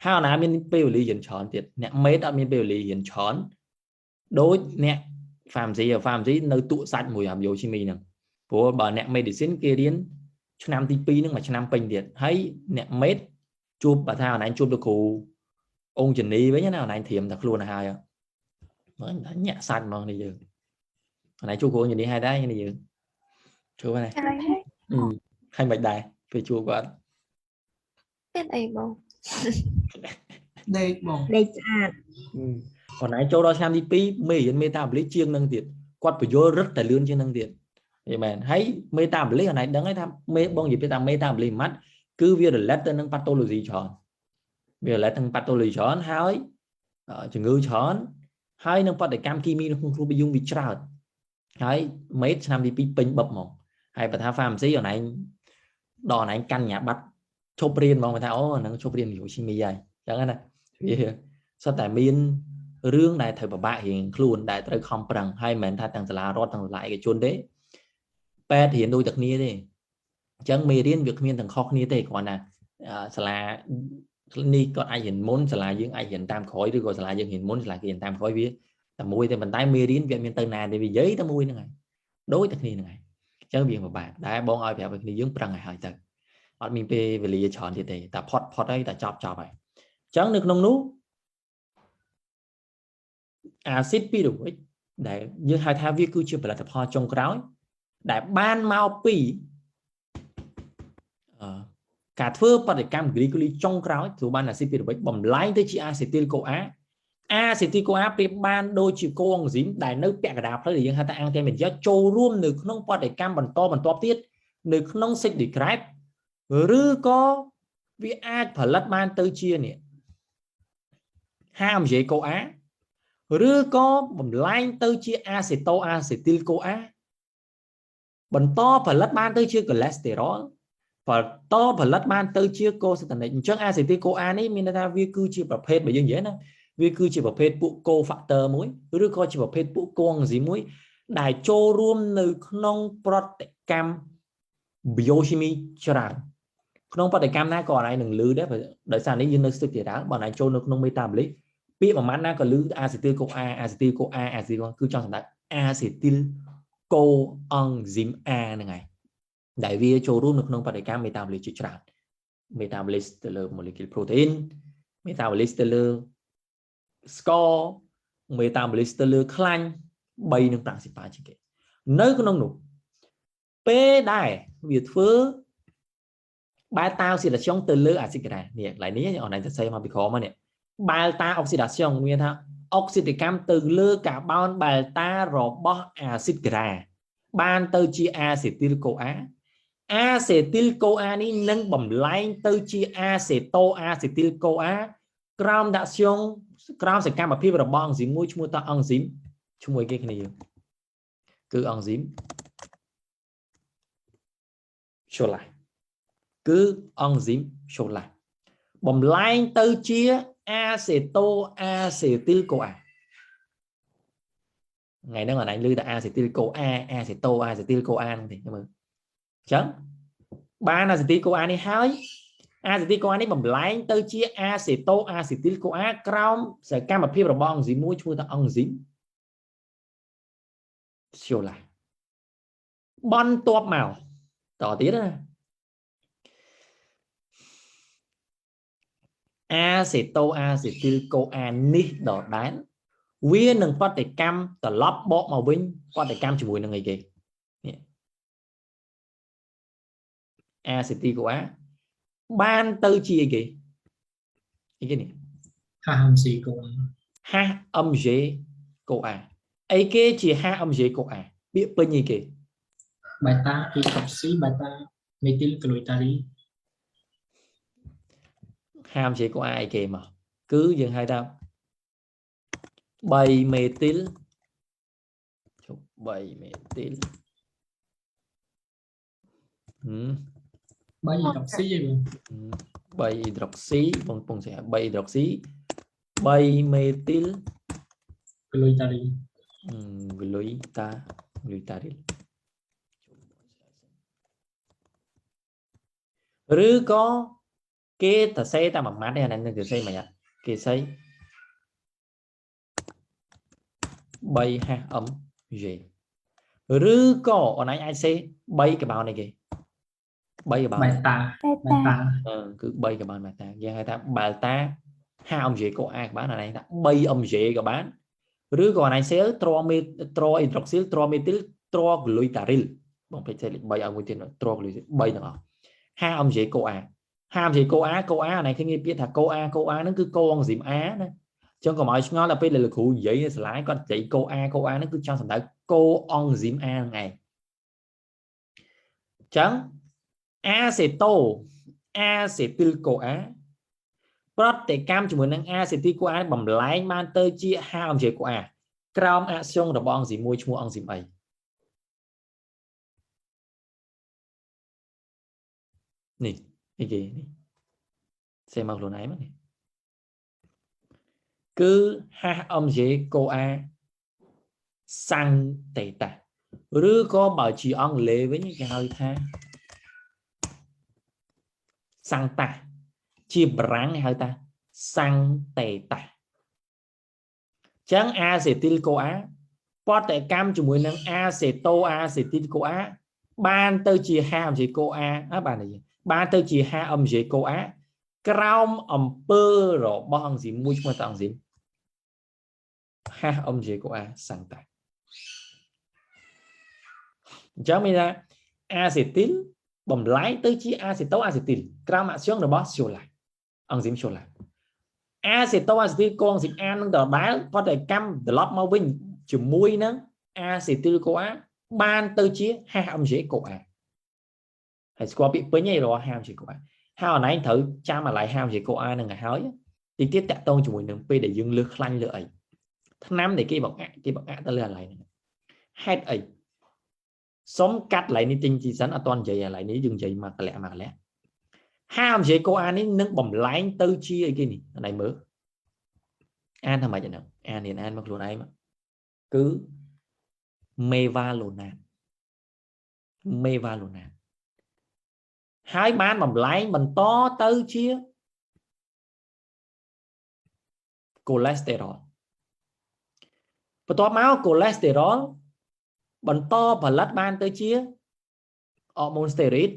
ហើយអូនណាមានពេលវេលារៀនច្រើនទៀតអ្នក med អត់មានពេលវេលារៀនច្រើនដូចអ្នក pharmacy pharmacy នៅទក់សាច់មួយអា biochimie ហ្នឹងព្រោះបើអ្នក medicine គេរៀនឆ្នាំទី2ហ្នឹងមួយឆ្នាំពេញទៀតហើយអ្នក med ជួបបើថាអូនឯងជួបលោកគ្រូអង្គជនីវិញណាអូនឯងត្រៀមតែខ្លួនទៅហើយមើលញាក់សាច់ហ្មងនេះយើងអូនឯងជួបគ្រូអង្គជនីហើយដែរនេះយើងជួបហើយ ហើយ ហើយមិនដែរពេលជួបគាត់ មានអីបង ដេកបង ដេកស្អាត អូនឯងចូលដល់ឆ្នាំទី2មេរៀន metabolic ជាងនឹងទៀតគាត់បញ្យល់រឹតតែលឿនជាងនឹងទៀតយល់មែនហើយ metabolic អូនឯងដឹងហើយថាមេបងនិយាយពីថា metabolic ម៉ាត់គឺវា relate ទៅនឹង pathology ច្រើនវា relate នឹង pathology ច្រើនហើយជំងឺច្រើនហើយនឹងប្រតិកម្មគីមីនៅក្នុងខ្លួនយើងវាច្រើនហើយ med ឆ្នាំទី2ពេញបឹបហ្មងហើយបើថា pharmacy អូនឯងដល់អូនឯងកាន់ញ៉ាបាត់ឈប់រៀនហ្មងបើថាអូហ្នឹងឈប់រៀន biochimie ហើយអញ្ចឹងណាវាសុទ្ធតែមានរឿងដែលត្រូវពិបាករៀងខ្លួនដែលត្រូវខំប្រឹងហើយមិនមែនថាទាំងសាលារដ្ឋទាំងសាលាឯកជនទេពេទ្យរៀនដូចតែគ្នាទេអញ្ចឹងមេរៀនវាគ្មានទាំងខុសគ្នាទេគ្រាន់តែសាលានេះគាត់អាចរៀនមុនសាលាយើងអាចរៀនតាមក្រោយឬក៏សាលាយើងរៀនមុនសាលាគេរៀនតាមក្រោយវាតែមួយទេប៉ុន្តែមេរៀនវាមានទៅណាទេវានិយាយតែមួយហ្នឹងហើយដូចតែគ្នាហ្នឹងហើយអញ្ចឹងវាពិបាកតែបងឲ្យប្រាប់ឲ្យគ្នាយើងប្រឹងឲ្យហើយទៅអត់មានពេលវេលាច្រើនទៀតទេតែផុតផុតហើយតែចប់ចប់ហើយអញ្ចឹងនៅក្នុងនោះអាស៊ីតពីរូវិកដែលយើងហៅថាវាគឺជាផលិតផលចុងក្រោយដែលបានមកពីការធ្វើប្រតិកម្ម glycolyse ចុងក្រោយត្រូវបានអាស៊ីតពីរូវិកបំលែងទៅជាអាសេទីលកូអាអាសេទីលកូអាប្រៀបបានដូចជាកូអង់ស៊ីមដែលនៅពាក់កណ្ដាលផ្លូវដែលយើងហៅថា intermédiaire ចូលរួមនៅក្នុងប្រតិកម្មបន្តបន្ទាប់ទៀតនៅក្នុង cycle de Krebs ឬក៏វាអាចផលិតបានទៅជានេះ HMG CoA ឬក៏បំលែងទៅជាអាសេតូអាសេទីលកូអាបន្តផលិតបានទៅជាកូលេស្តេរ៉ុលបន្តផលិតបានទៅជាកូសេតានិកអញ្ចឹងអាសេទីលកូអានេះមានន័យថាវាគឺជាប្រភេទបើយើងនិយាយណាវាគឺជាប្រភេទពួកកូ factor មួយឬក៏ជាប្រភេទពួកកូអង់ស៊ីមមួយដែលចូលរួមនៅក្នុងប្រតិកម្ម biochimie ច្រើនក្នុងប្រតិកម្មណាក៏អនឯងនឹងលឺដែរដោយសារនេះយើងនៅ structural បើអនឯងចូលនៅក្នុង metabolic ពាក្យប្រមាណណាក៏លឺអាសេទីលកូអាអាសេទីលកូអាអាសេទីលគឺចង់សម្ដៅអាសេទីលកូអង់ស៊ីម A ហ្នឹងហើយដែលវាចូលរួមនៅក្នុងប្រតិកម្ម metabolic ជាច្រើន metabolic ទៅលើ molecule protein metabolic ទៅលើស្ករ metabolic ទៅលើខ្លាញ់3និង principal ជាងគេនៅក្នុងនោះពេលដែលវាធ្វើ bêta-oxydation ទៅលើអាស៊ីតក្រានេះកន្លែងនេះអនឡាញសរសេរមកពីក្រោមមកនេះ bêta-oxydation មានថាអុកស៊ីតកម្មទៅលើកាបូន bêta របស់អាស៊ីតក្រាបានទៅជាអាសេទីលកូអាអាសេទីលកូអានេះនឹងបំលែងទៅជាអាសេតូអាសេទីលកូអាក្រោមដាក់ស្យងក្រោមសកម្មភាពរបស់អង់ស៊ីមមួយឈ្មោះថាអង់ស៊ីមឈ្មោះគេគ្នាគឺអង់ស៊ីម cholase គឺអង់ស៊ីម cholase បំលែងទៅជាអាសេតូអាសេទីលកូអា ថ្ងៃហ្នឹងអាណៃលឺតែអាសេទីលកូអាអាសេតូអាសេទីលកូអាហ្នឹងទេមើលអញ្ចឹងបានអាសេទីលកូអានេះហើយអាសេទីលកូអានេះបំលែងទៅជាអាសេតូអាសេទីលកូអាក្រោមសកម្មភាពរបស់អង់ស៊ីមមួយឈ្មោះថាអង់ស៊ីមស្យូឡាបន្ទាប់មកតទៀតណាអាសេតូអាសេទីលកូអានេះដដែលវានឹងប្រតិកម្មត្រឡប់បកមកវិញប្រតិកម្មជាមួយនឹងអីគេនេះអាសេទីលកូអាបានទៅជាអីគេអីគេនេះ HMC កូអា HMG កូអាអីគេជា HMG កូអាពាក្យពេញអីគេ បេតាអ៊ីកុបស៊ីបេតាមេទីលក្លូតារី HMG កូអាអីគេមកគឺយើងហៅថា3មេទីលជប់3មេទីល 3អ៊ីដុកស៊ីឯង 3អ៊ីដ្រុកស៊ីបងពងស្អី3អ៊ីដ្រុកស៊ី3មេទីល ក្លូតារីក្លូតាក្លូតារីឬក៏គេតសេតែមួយម៉ាត់ទេអានេះនឹងគេសេមិនគេសេ 3HMG ឬក៏អូនឯងអាចសេ3កបោនអីគេ3កបោន បេតាបេតាគឺ3កបោនបេតាយើងហៅថាបែតា 5MG កូ A ក៏បានអានេះថា 3MG ក៏បានឬក៏អានេះសេត្រមេត្រអ៊ីដ្រុកស៊ីលត្រមេទីលត្រក្លុយតារីលបងពេចសេលេខ3ឲ្យមួយទៀតត្រក្លុយ3ទាំងអស់ 5MG កូ A 5MG កូ A កូ A អានេះឃើញគេពាក្យថាកូ A កូ A ហ្នឹងគឺកូអង់ស៊ីម A ណាចឹងកុំឲ្យឆ្ងល់ដល់ពេលលោកគ្រូនិយាយនៅសាលាគាត់និយាយកូ A កូ A ហ្នឹងគឺចង់សំដៅកូអង់ស៊ីម A ហ្នឹងឯងចឹងអាសេតូអាសេទីលកូ A ប្រតិកម្មជាមួយនឹងអាសេទីលកូ A បំលែងបានទៅជា HMG កូ A ក្រោមអាក់ស្យុងរបស់អង់ស៊ីមមួយឈ្មោះអង់ស៊ីមអីនេះអីគេនេះសេមកខ្លួនឯងមកនេះគឺ HMG កូ A សាំងតេតាឬក៏បើជាអង់គ្លេសវិញគេហៅថាសាំងតាជាបារាំងគេហៅថាសាំងតេតាចឹងអាសេទីលកូអាប្រតិកម្មជាមួយនឹងអាសេតូអាសេទីលកូអាបានទៅជា HMG កូអាបានទៅជា HMG កូអាក្រោមអំពើរបស់អង់ស៊ីមមួយឈ្មោះថាអង់ស៊ីម HMG កូអាសាំងតាអញ្ចឹងមានថាអាសេទីលបំលែងទៅជាអាសេតូអាសេទីលក្រោមអាក់ស្យុងរបស់ស្យូឡាអង់ស៊ីមស្យូឡាអាសេតូអាសេទីលកូអង់ស៊ីមអានឹងដដែលប្រតិកម្មត្រឡប់មកវិញជាមួយនឹងអាសេទីលកូអាបានទៅជា HMG កូអាហើយស្គាល់ពាក្យពេញឯងរាល់ HMG កូអាហើយអនឯងត្រូវចាំអាឡៃ HMG កូអានឹងឲ្យហើយទីទៀតតាក់ទងជាមួយនឹងពេលដែលយើងលើសខ្លាញ់លើអីថ្នាំដែលគេបង្អាក់ទៅលើអាឡៃហ្នឹងហេតុអីសុំកាត់ឡៃនេះទិញទីសិនអត់តនិយាយអាឡៃនេះយើងនិយាយមកកលៈមកកលៈ HMG កូអានេះនឹងបំលែងទៅជាអីគេនេះអានេះមើលអានថាម៉េចហ្នឹងអានរៀនអានមកខ្លួនឯងមកគឺមេវ៉ាឡូណាតមេវ៉ាឡូណាតហើយបានបំលែងបន្តទៅជាកូលេស្តេរ៉ុលបន្ទាប់មកកូលេស្តេរ៉ុលបន្តផលិតបានទៅជាអរម៉ូនស្តេរីត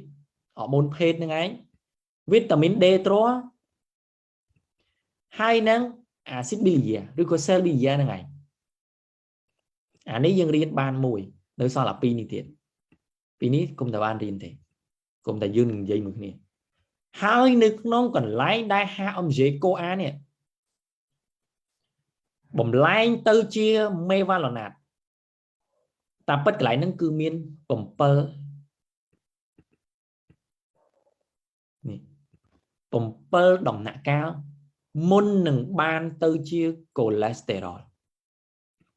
អរម៉ូនភេទហ្នឹងឯងវីតាមីន D3 ហើយនឹងអាស៊ីតប៊ីលីយ៉ាឬក៏សេលប៊ីលីយ៉ាហ្នឹងឯងអានេះយើងរៀនបានមួយនៅសល់អាពីរនេះទៀតពីរនេះគុំតែបានរៀនទេគុំតែយើងនឹងនិយាយមួយគ្នាហើយនៅក្នុងកន្លែងដែល HMG កូអានេះបំលែងទៅជាមេវ៉ាឡូណាតតាមពិតកន្លែងហ្នឹងគឺមាន7នេះ7ដំណាក់កាលមុននឹងបានទៅជាកូលេស្តេរ៉ុល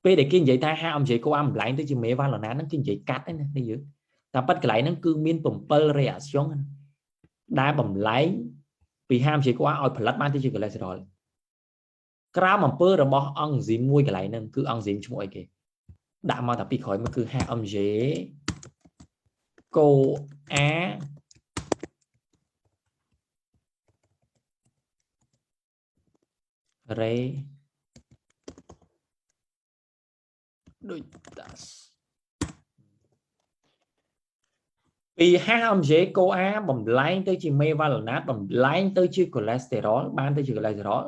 ពេលដែលគេនិយាយថា HMG កូអាបំលែងទៅជាមេវ៉ាឡូណាតហ្នឹងគេនិយាយកាត់ហ្នឹងណានេះយើងតាមពិតកន្លែងហ្នឹងគឺមាន7 reaction ដែលបំលែងពី HMG កូអាឲ្យផលិតបានទៅជាកូលេស្តេរ៉ុលក្រោមអំពើរបស់អង់ស៊ីមមួយកន្លែងហ្នឹងគឺអង់ស៊ីមឈ្មោះអីគេ ដាក់មកតែពីក្រោយមកគឺ HMG CoA reductase ពី HMG CoA បំលែងទៅជា mevalonate បំលែងទៅជា cholesterol បានទៅជា cholesterol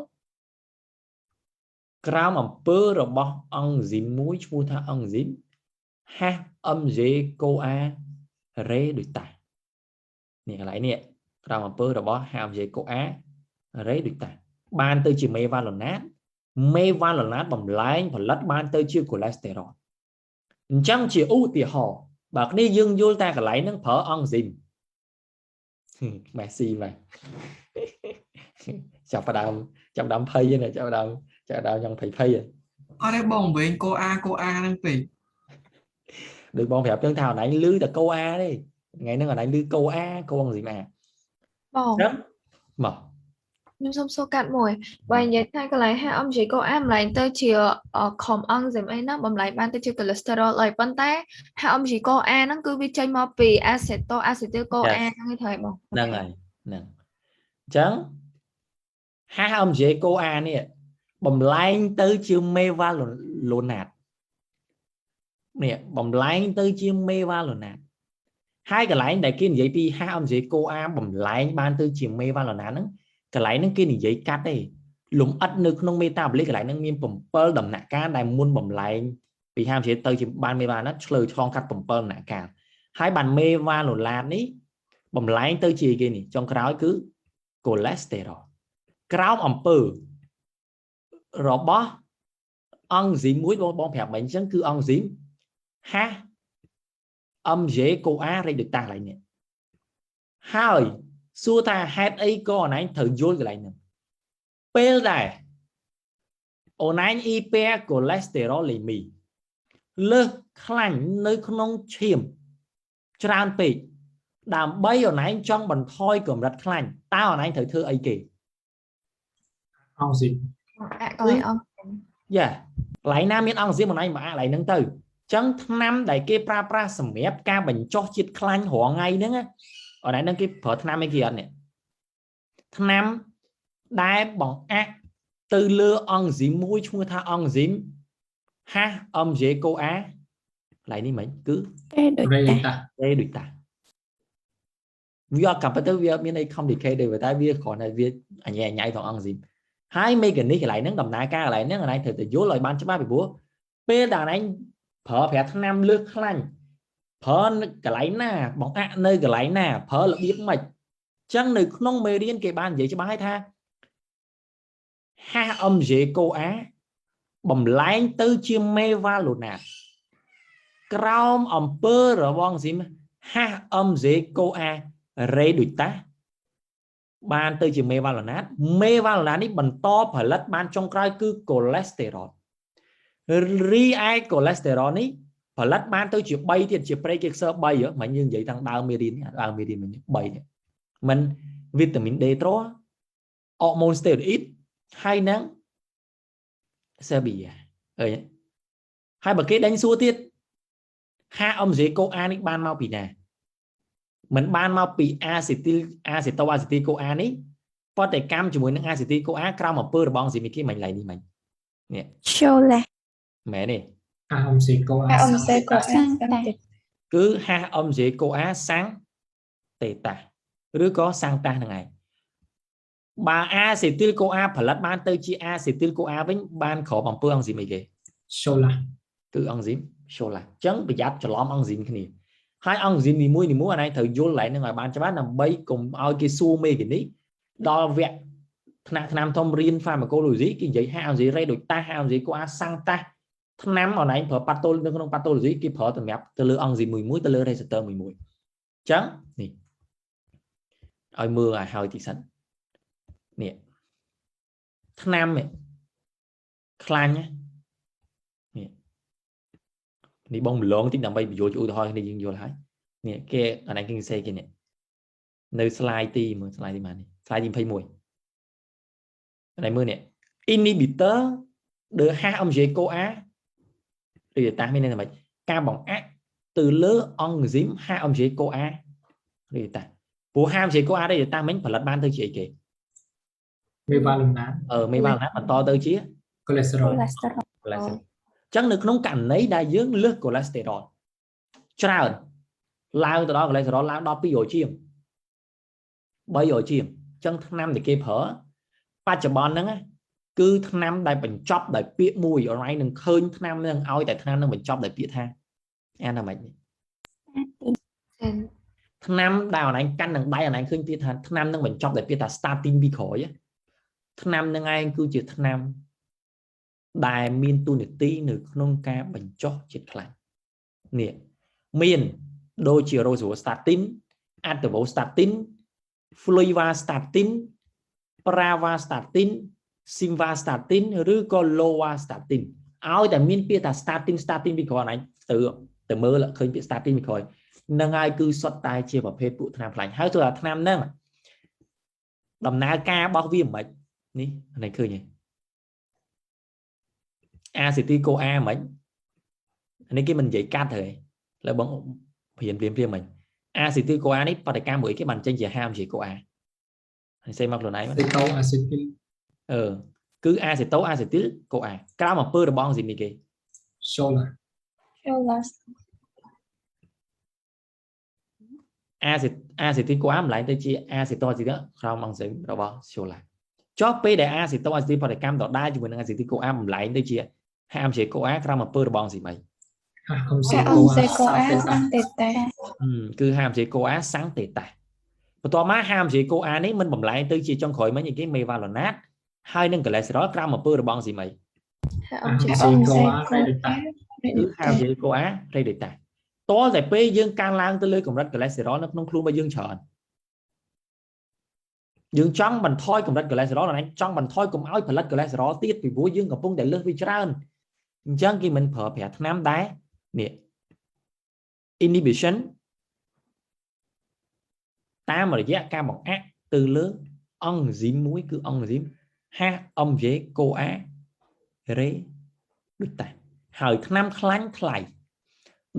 ក្រោមអំពើរបស់អង់ស៊ីមមួយឈ្មោះថាអង់ស៊ីម HMG CoA reductase នេះកន្លែងនេះក្រោមអំពើរបស់ HMG CoA reductase បានទៅជា mevalonate mevalonate បំលែងផលិតបានទៅជា cholesterol អញ្ចឹងជាឧទាហរណ៍បើគ្នាយើងយល់តែកន្លែងហ្នឹងប្រើអង់ស៊ីមម៉េស៊ីមកចាប់ផ្ដើមចាប់ផ្ដើមភ័យហ្នឹងចាប់ផ្ដើមចាប់ផ្ដើមចង់ភ័យភ័យ អត់ទេបងវិញ CoA CoA ហ្នឹងពេក ដូចបងប្រាប់ចឹងថាអនឡាញលឺតែ CoA ទេថ្ងៃហ្នឹងអនឡាញលឺ CoA coenzyme A បង ចឹងមក ខ្ញុំសូមសួរកាត់មួយបើនិយាយថាកន្លែង HMG CoA បំលែងទៅជាខំអង់ស៊ីមអីហ្នឹងបំលែងបានទៅជា cholesterol អីប៉ុន្តែ HMG CoA ហ្នឹងគឺវាចេញមកពី aceto acetyl CoA ហ្នឹងឯងត្រូវហើយបង ហ្នឹងហើយហ្នឹងអញ្ចឹង HMG CoA នេះបំលែងទៅជា mevalonate នេះបំលែងទៅជា mevalonate ហើយកន្លែងដែលគេនិយាយពី HMG CoA បំលែងបានទៅជា mevalonate ហ្នឹងកន្លែងហ្នឹងគេនិយាយកាត់ទេលំអិតនៅក្នុង metabolic កន្លែងហ្នឹងមាន7ដំណាក់កាលដែលមុនបំលែងពី HMG ទៅជាបាន mevalonate ឆ្លើយឆ្លងកាត់7ដំណាក់កាលហើយបាន mevalonate នេះបំលែងទៅជាគេនេះចុងក្រោយគឺ cholesterol ក្រោមអំពើរបស់អង់ស៊ីមមួយបងបងប្រាប់មិញអញ្ចឹងគឺអង់ស៊ីម HMG CoA reductase កន្លែងនេះហើយសួរថាហេតុអីក៏អូនឯងត្រូវយល់កន្លែងហ្នឹងពេលដែលអូនឯង hypercholestérolémie លើសខ្លាញ់នៅក្នុងឈាមច្រើនពេកដើម្បីអូនឯងចង់បន្ថយកម្រិតខ្លាញ់តើអូនឯងត្រូវធ្វើអីគេ អង់ស៊ីម អាកន្លែងអង់ យ៉ាកន្លែងណាមានអង់ស៊ីមអូនឯងមកអាកន្លែងហ្នឹងទៅអញ្ចឹងថ្នាំដែលគេប្រើប្រាស់សម្រាប់ការបញ្ចុះជាតិខ្លាញ់រាល់ថ្ងៃហ្នឹងណាអូនឯងហ្នឹងគេប្រើថ្នាំអីគេអត់នេះថ្នាំដែលបង្អាក់ទៅលើអង់ស៊ីមមួយឈ្មោះថាអង់ស៊ីម HMG CoA កន្លែងនេះមិញគឺ reductase reductase វាអត់កាប់ទៅវាអត់មានអី complicated ទេតែវាគ្រាន់តែវាអញញ៉ៃត្រង់អង់ស៊ីមហើយ mechanism កន្លែងហ្នឹងដំណើរការកន្លែងហ្នឹងកន្លែងត្រូវតែយល់ឲ្យបានច្បាស់ពីព្រោះពេលដែលឯងប្រើប្រាស់ថ្នាំលើសខ្លាញ់ប្រើកន្លែងណាបង្អាក់នៅកន្លែងណាប្រើរបៀបម៉េចអញ្ចឹងនៅក្នុងមេរៀនគេបាននិយាយច្បាស់ហើយថា HMG CoA បំលែងទៅជា mevalonate ក្រោមអំពើរបស់ស៊ីម HMG CoA reductase បានទៅជា mevalonate mevalonate នេះបន្តផលិតបានចុងក្រោយគឺ cholesterol រីឯ cholesterol នេះផលិតបានទៅជា3ទៀតជា precursor 3ហ៎មិញយើងនិយាយតាំងដើមមេរៀនដើមមេរៀនមិញ3នេះមិនវីតាមីន D3 អរម៉ូនស្តេរ៉ុយហើយនឹងសេប៊ីយ៉ាអើយហើយបើគេដេញសួរទៀត HMG CoA នេះបានមកពីណាមិនបានមកពី acetyl aceto acetyl CoA នេះប្រតិកម្មជាមួយនឹង acetyl CoA ក្រោមអំពើរបស់អង់ស៊ីមគេមិញឡៃនេះមិញនេះ ចូល មែនទេ HMG CoA HMG CoA synthétase គឺ HMG CoA synthétase ឬក៏ synthétase ហ្នឹងឯងបើ acetyl CoA ផលិតបានទៅជា acetyl CoA វិញបានក្រោមអំពើអង់ស៊ីមអីគេ cholase គឺអង់ស៊ីម cholase អញ្ចឹងប្រយ័ត្នច្រឡំអង់ស៊ីមគ្នាហើយអង់ស៊ីមនីមួយនីមួយអានេះត្រូវយល់ឡើងនឹងឲ្យបានច្បាស់ដើម្បីកុំឲ្យគេសួរមេគនេះដល់វគ្គថ្នាក់ថ្នាំធំរៀន pharmacology គេនិយាយ HMG reductase HMG CoA synthétase ថ្នាំអនឡាញប្រើប៉ាតូនៅក្នុង pathology គេប្រើសម្រាប់ទៅលើអង់ស៊ីមមួយមួយទៅលើ receptor មួយមួយអញ្ចឹងនេះឲ្យមើលឲ្យហើយទីសិននេះថ្នាំនេះខ្លាញ់នេះនេះបងប្រឡងតិចដើម្បីបញ្យល់ជាឧទាហរណ៍គ្នាយើងយល់ហើយនេះគេអានេះគេសរសេរគេនេះនៅ slide ទីមើល slide ទីប៉ុន្មាននេះ slide ទី21អានេះមើលនេះ inhibiteur de HMG CoA reductase មានន័យថាម៉េចការបង្អាក់ទៅលើអង់ស៊ីម HMG CoA reductase ព្រោះ HMG CoA reductase មិញផលិតបានទៅជាអីគេ Mevalonate. អឺ mevalonate បន្តទៅជា Cholesterol. Cholesterol. Cholesterol. អញ្ចឹងនៅក្នុងករណីដែលយើងលើស cholesterol ច្រើនឡើងទៅដល់ cholesterol ឡើងដល់200ជាង300ជាងអញ្ចឹងថ្នាំដែលគេប្រើបច្ចុប្បន្នហ្នឹងណាគឺថ្នាំដែលបញ្ចប់ដោយពាក្យមួយអនឡាញនឹងឃើញថ្នាំនឹងឲ្យតែថ្នាំនឹងបញ្ចប់ដោយពាក្យថាអានថាម៉េច ថ្នាំដែលអនឡាញកាន់នឹងដៃអនឡាញឃើញពាក្យថាថ្នាំនឹងបញ្ចប់ដោយពាក្យថា statin ពីក្រោយណាថ្នាំនឹងឯងគឺជាថ្នាំដែលមានតួនាទីនៅក្នុងការបញ្ចុះជាតិខ្លាញ់នេះមានដូចជា rosuvastatin, atorvastatin, fluvastatin, pravastatin, simvastatin ឬក៏ lovastatin ឲ្យតែមានពាក្យថា statin statin ពីក្រោយអនឡាញទៅទៅមើលឃើញពាក្យ statin ពីក្រោយហ្នឹងហើយគឺសុទ្ធតែជាប្រភេទពួកថ្នាំខ្លាញ់ហើយទោះថាថ្នាំហ្នឹងដំណើរការរបស់វាមិននេះនេះឃើញទេ acetyl CoA មិននេះគេមិននិយាយកាត់ទេលើបងព្រៀនព្រៀនព្រៀនមិន acetyl CoA នេះបដកម្មមួយគេបានចេញជា HMG CoA នេះសេមកខ្លួនឯង Aceto acetyl. អឺគឺ aceto acetyl CoA ក្រោមអំពើរបស់អង់ស៊ីមនេះគេ Shola. Cholesterol. Acetyl CoA ម្លែងទៅជា aceto acetyl ក្រោមអង់ស៊ីមរបស់ Shola ចុះពេលដែល aceto acetyl បដកម្មដដែលជាមួយនឹង acetyl CoA ម្លែងទៅជា HMG CoA ក្រោមអំពើរបស់អង់ស៊ីមអី HMG HMG CoA. CoA synthétase. គឺ HMG CoA synthétase បន្ទាប់មក HMG CoA នេះមិនបំលែងទៅជាចុងក្រោយមិញអីគេ mevalonate ហើយនឹង cholesterol ក្រោមអំពើរបស់អង់ស៊ីមអី HMG HMG CoA reductase. គឺ HMG CoA reductase តលតែពេលយើងកើនឡើងទៅលើកម្រិត cholesterol នៅក្នុងខ្លួនរបស់យើងច្រើនយើងចង់បន្ថយកម្រិត cholesterol ដល់ឯងចង់បន្ថយកុំឲ្យផលិត cholesterol ទៀតពីព្រោះយើងកំពុងតែលើសវាច្រើនអញ្ចឹងគេមិនប្រើប្រាស់ថ្នាំដែរនេះ inhibition តាមរយៈការបង្អាក់ទៅលើអង់ស៊ីមមួយគឺអង់ស៊ីម HMG CoA reductase ហើយថ្នាំខ្លាញ់ថ្លៃ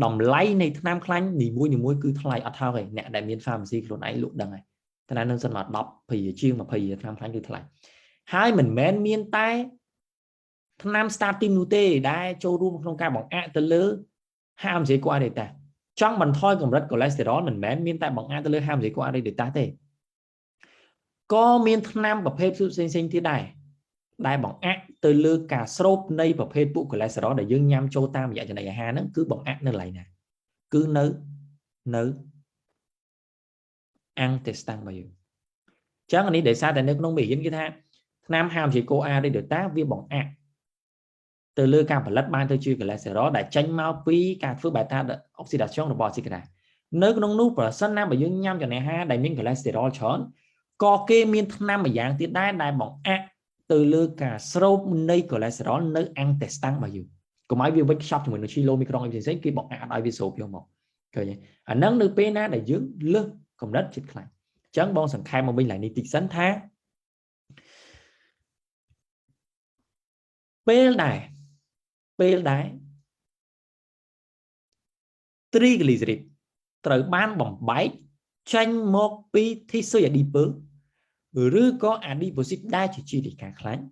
តម្លៃនៃថ្នាំខ្លាញ់នីមួយនីមួយគឺថ្លៃអត់ថោកទេអ្នកដែលមាន pharmacy ខ្លួនឯងលក់ដឹងហើយថ្នាំនឹងសិនមក10ព្រាជាង20ព្រាថ្នាំខ្លាញ់គឺថ្លៃហើយមិនមែនមានតែថ្នាំ statin នោះទេដែលចូលរួមក្នុងការបង្អាក់ទៅលើ HMG CoA reductase ចង់បន្ថយកម្រិត cholesterol មិនមែនមានតែបង្អាក់ទៅលើ HMG CoA reductase ទេក៏មានថ្នាំប្រភេទផ្សេងៗទៀតដែរដែលបង្អាក់ទៅលើការស្រូបនៃប្រភេទពួក cholesterol ដែលយើងញ៉ាំចូលតាមរយៈចំណីអាហារហ្នឹងគឺបង្អាក់នៅកន្លែងណាគឺនៅនៅ intestin របស់យើងអញ្ចឹងអានេះដោយសារតែនៅក្នុងមេរៀនគេថាថ្នាំ HMG CoA reductase វាបង្អាក់ទៅលើការផលិតបានទៅជា cholesterol ដែលចេញមកពីការធ្វើ bêta oxydation របស់អាស៊ីតក្រានៅក្នុងនោះប្រសិនណាបើយើងញ៉ាំចំណីអាហារដែលមាន cholesterol ច្រើនក៏គេមានថ្នាំម្យ៉ាងទៀតដែរដែលបង្អាក់ទៅលើការស្រូបនៃ cholesterol នៅ intestin របស់យើងកុំឲ្យវាវិចខ្ចប់ជាមួយនឹង chylomicron អីផ្សេងៗគេបង្អាក់អត់ឲ្យវាស្រូបយកមកឃើញទេអាហ្នឹងនៅពេលណាដែលយើងលើសកម្រិតជាតិខ្លាញ់អញ្ចឹងបងសង្ខេបមកវិញឡើងនេះតិចសិនថាពេលដែលពេលដែល triglyceride ត្រូវបានបំបែកចេញមកពី tissu adipeux ឬក៏ adipocyte ដែលជាជីដីកាខ្លាញ់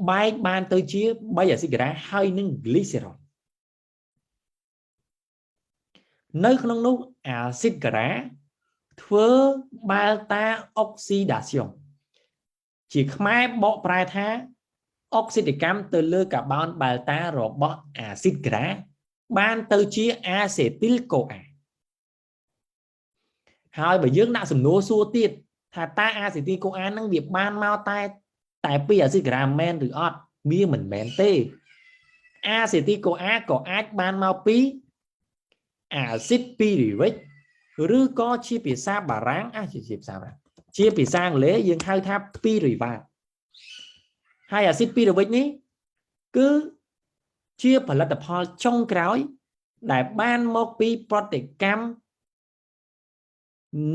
បែកបានទៅជា3អាស៊ីតក្រាហើយនិង glycerol នៅក្នុងនោះអាស៊ីតក្រាធ្វើ bêta oxydation ជាខ្មែរបកប្រែថាអុកស៊ីតកម្មទៅលើកាបូន bêta របស់អាស៊ីតក្រាបានទៅជា acétyl CoA ហើយបើយើងដាក់សំណួរសួរទៀតថាតើ acétyl CoA ហ្នឹងវាបានមកតែតែពីអាស៊ីតក្រាមែនឬអត់វាមិនមែនទេ acétyl CoA ក៏អាចបានមកពីអាស៊ីតពីរីវិកឬក៏ជាភាសាបារាំងអាចជាភាសាបារាំងជាភាសាអង់គ្លេសយើងហៅថា pyruvate ហើយអាស៊ីតពីរូវិកនេះគឺជាផលិតផលចុងក្រោយដែលបានមកពីប្រតិកម្ម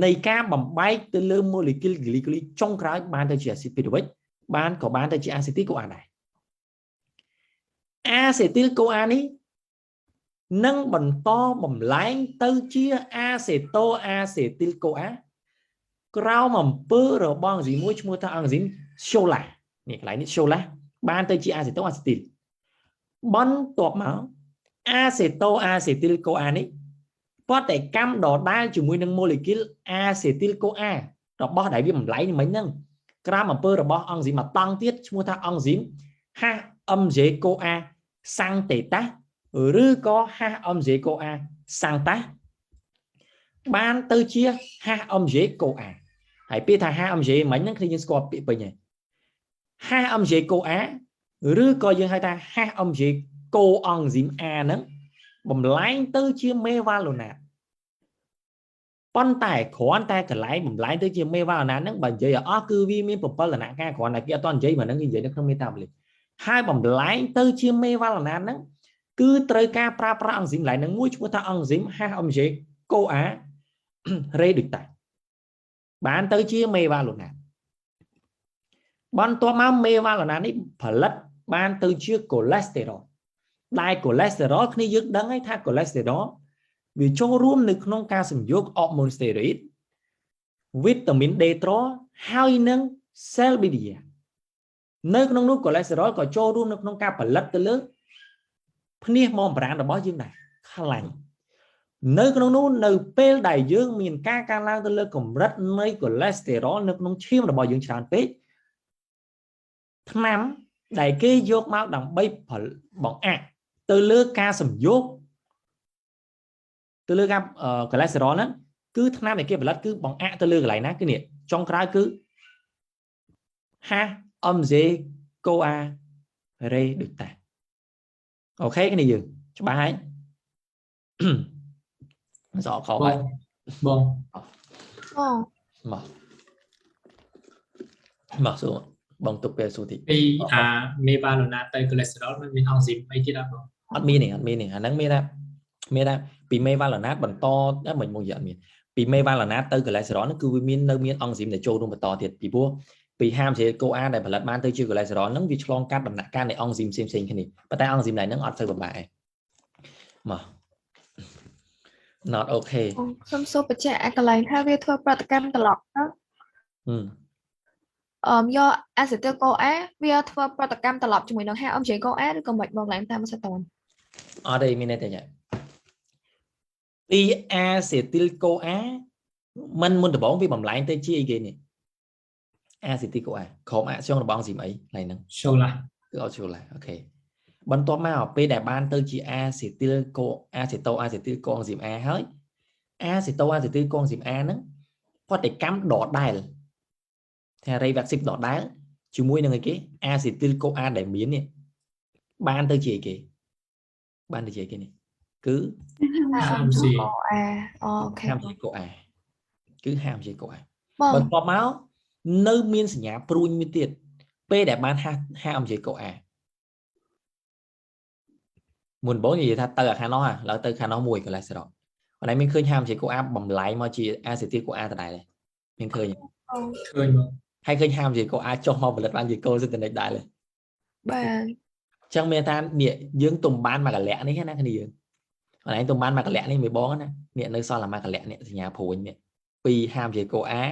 នៃការបំបែកទៅលើម៉ូលេគុលគ្លីកូលីចុងក្រោយបានទៅជាអាស៊ីតពីរូវិកបានក៏បានទៅជា acétyl CoA ដែរ acétyl CoA នេះ នឹងបន្តបំលែងទៅជា acétoacétyl CoA ក្រោមអំពើរបស់អង់ស៊ីមមួយឈ្មោះថាអង់ស៊ីម thiolase នេះកន្លែងនេះ thiolase បានទៅជា acétoacétyl បន្ទាប់មក acétoacétyl CoA នេះប្រតិកម្មដដែលជាមួយនឹង molecule acétyl CoA របស់ដែលវាបំលែងមិញហ្នឹងក្រោមអំពើរបស់អង់ស៊ីមមួយតង់ទៀតឈ្មោះថាអង់ស៊ីម HMG CoA synthétase ឬក៏ HMG CoA synthétase បានទៅជា HMG CoA ហើយពាក្យថា HMG មិញហ្នឹងគ្នាយើងស្គាល់ពាក្យពេញហើយ HMG CoA ឬក៏យើងហៅថា HMG coenzyme A ហ្នឹងបំលែងទៅជា mévalonate ប៉ុន្តែគ្រាន់តែកន្លែងបំលែងទៅជា mévalonate ហ្នឹងបើនិយាយឲ្យអស់គឺវាមាន7ដំណាក់កាលគ្រាន់តែគេអត់តនិយាយមកហ្នឹងគេនិយាយនៅក្នុង métabolisme ហើយបំលែងទៅជា mévalonate ហ្នឹងគឺត្រូវការប្រើប្រាស់អង់ស៊ីមកន្លែងហ្នឹងមួយឈ្មោះថាអង់ស៊ីម HMG CoA réductase បានទៅជា mévalonate បន្ទាប់មក mévalonate នេះផលិតបានទៅជាកូលេស្តេរ៉ុលដែលកូលេស្តេរ៉ុលគ្នាយើងដឹងហើយថាកូលេស្តេរ៉ុលវាចូលរួមនៅក្នុងការសំយោគអរម៉ូនស្តេរ៉ុយវីតាមីន D3 ហើយនិង sel biliaire នៅក្នុងនោះកូលេស្តេរ៉ុលក៏ចូលរួមនៅក្នុងការផលិតទៅលើភ្នាស membrane របស់យើងដែរខ្លាញ់នៅក្នុងនោះនៅពេលដែលយើងមានការកើនឡើងទៅលើកម្រិតនៃកូលេស្តេរ៉ុលនៅក្នុងឈាមរបស់យើងច្រើនពេកថ្នាំដែលគេយកមកដើម្បីបង្អាក់ទៅលើការសំយោគទៅលើការកូលេស្តេរ៉ុលហ្នឹងគឺថ្នាំដែលគេផលិតគឺបង្អាក់ទៅលើកន្លែងណាគឺនេះចុងក្រោយគឺ HMG CoA réductase OK គ្នាយើងច្បាស់ហើយសកខហើយ បង បង មកមកសួរបងទុកពេលសួរតិច ពីអា mévalonate ទៅកូលេស្តេរ៉ុលมันមានអង់ស៊ីមអីទៀតអត់បង អត់មានទេអត់មានទេអាហ្នឹងមានថាពី mévalonate បន្តមិនមកនិយាយអត់មានពី mévalonate ទៅកូលេស្តេរ៉ុលហ្នឹងគឺវាមាននៅមានអង់ស៊ីមដែលចូលរួមបន្តទៀតពីព្រោះពី HMG CoA ដែលផលិតបានទៅជាកូលេស្តេរ៉ុលហ្នឹងវាឆ្លងកាត់ដំណាក់កាលនៃអង់ស៊ីមផ្សេងផ្សេងគ្នាប៉ុន្តែអង់ស៊ីមណៃហ្នឹងអត់សូវពិបាកទេមក not okay សុំសួរបញ្ជាក់អាកន្លែងថាវាធ្វើប្រតិកម្មត្រឡប់ទៅអឺយក acétyl CoA វាធ្វើប្រតិកម្មត្រឡប់ជាមួយនឹង HMG CoA ឬក៏មិនបងឡើងតាមសតន អត់ទេមានន័យតែយ៉ាងពី acétyl CoA មិនមុនដំបូងវាបំលែងទៅជាអីគេនេះ acétyl CoA ក្រុម action របស់អង់ស៊ីមអីកន្លែងហ្នឹង thiolase គឺអត់ thiolase OK បន្ទាប់មកពេលដែលបានទៅជា acétyl Co acétoacétyl coenzyme A ហើយ acétoacétyl coenzyme A ហ្នឹងប្រតិកម្មដដែលថា réversible ដដែលជាមួយនឹងអីគេ acétyl CoA ដែលមាននេះបានទៅជាអីគេបានទៅជាអីគេនេះគឺ HMG CoA OK HMG CoA គឺ HMG CoA បង បន្ទាប់មកនៅមានសញ្ញាព្រួញមួយទៀតពេលដែលបាន HMG CoA មុនបងនិយាយថាទៅអាខាងនោះឡើយទៅខាងនោះមួយកូលេស្តេរ៉ុលអត់មានឃើញ HMG CoA បំលែងមកជា acétyl CoA ដដែលទេមានឃើញ ឃើញបង ហើយឃើញ HMG CoA ចុះមកផលិតបានជា cholecystokinin ដែរទេ បាទ អញ្ចឹងមានថានេះយើងទំបានមួយកលៈនេះណាគ្នាយើងអនឯងទំបានមួយកលៈនេះមួយបងណានេះនៅសល់តែមួយកលៈនេះសញ្ញាព្រួញនេះពី HMG CoA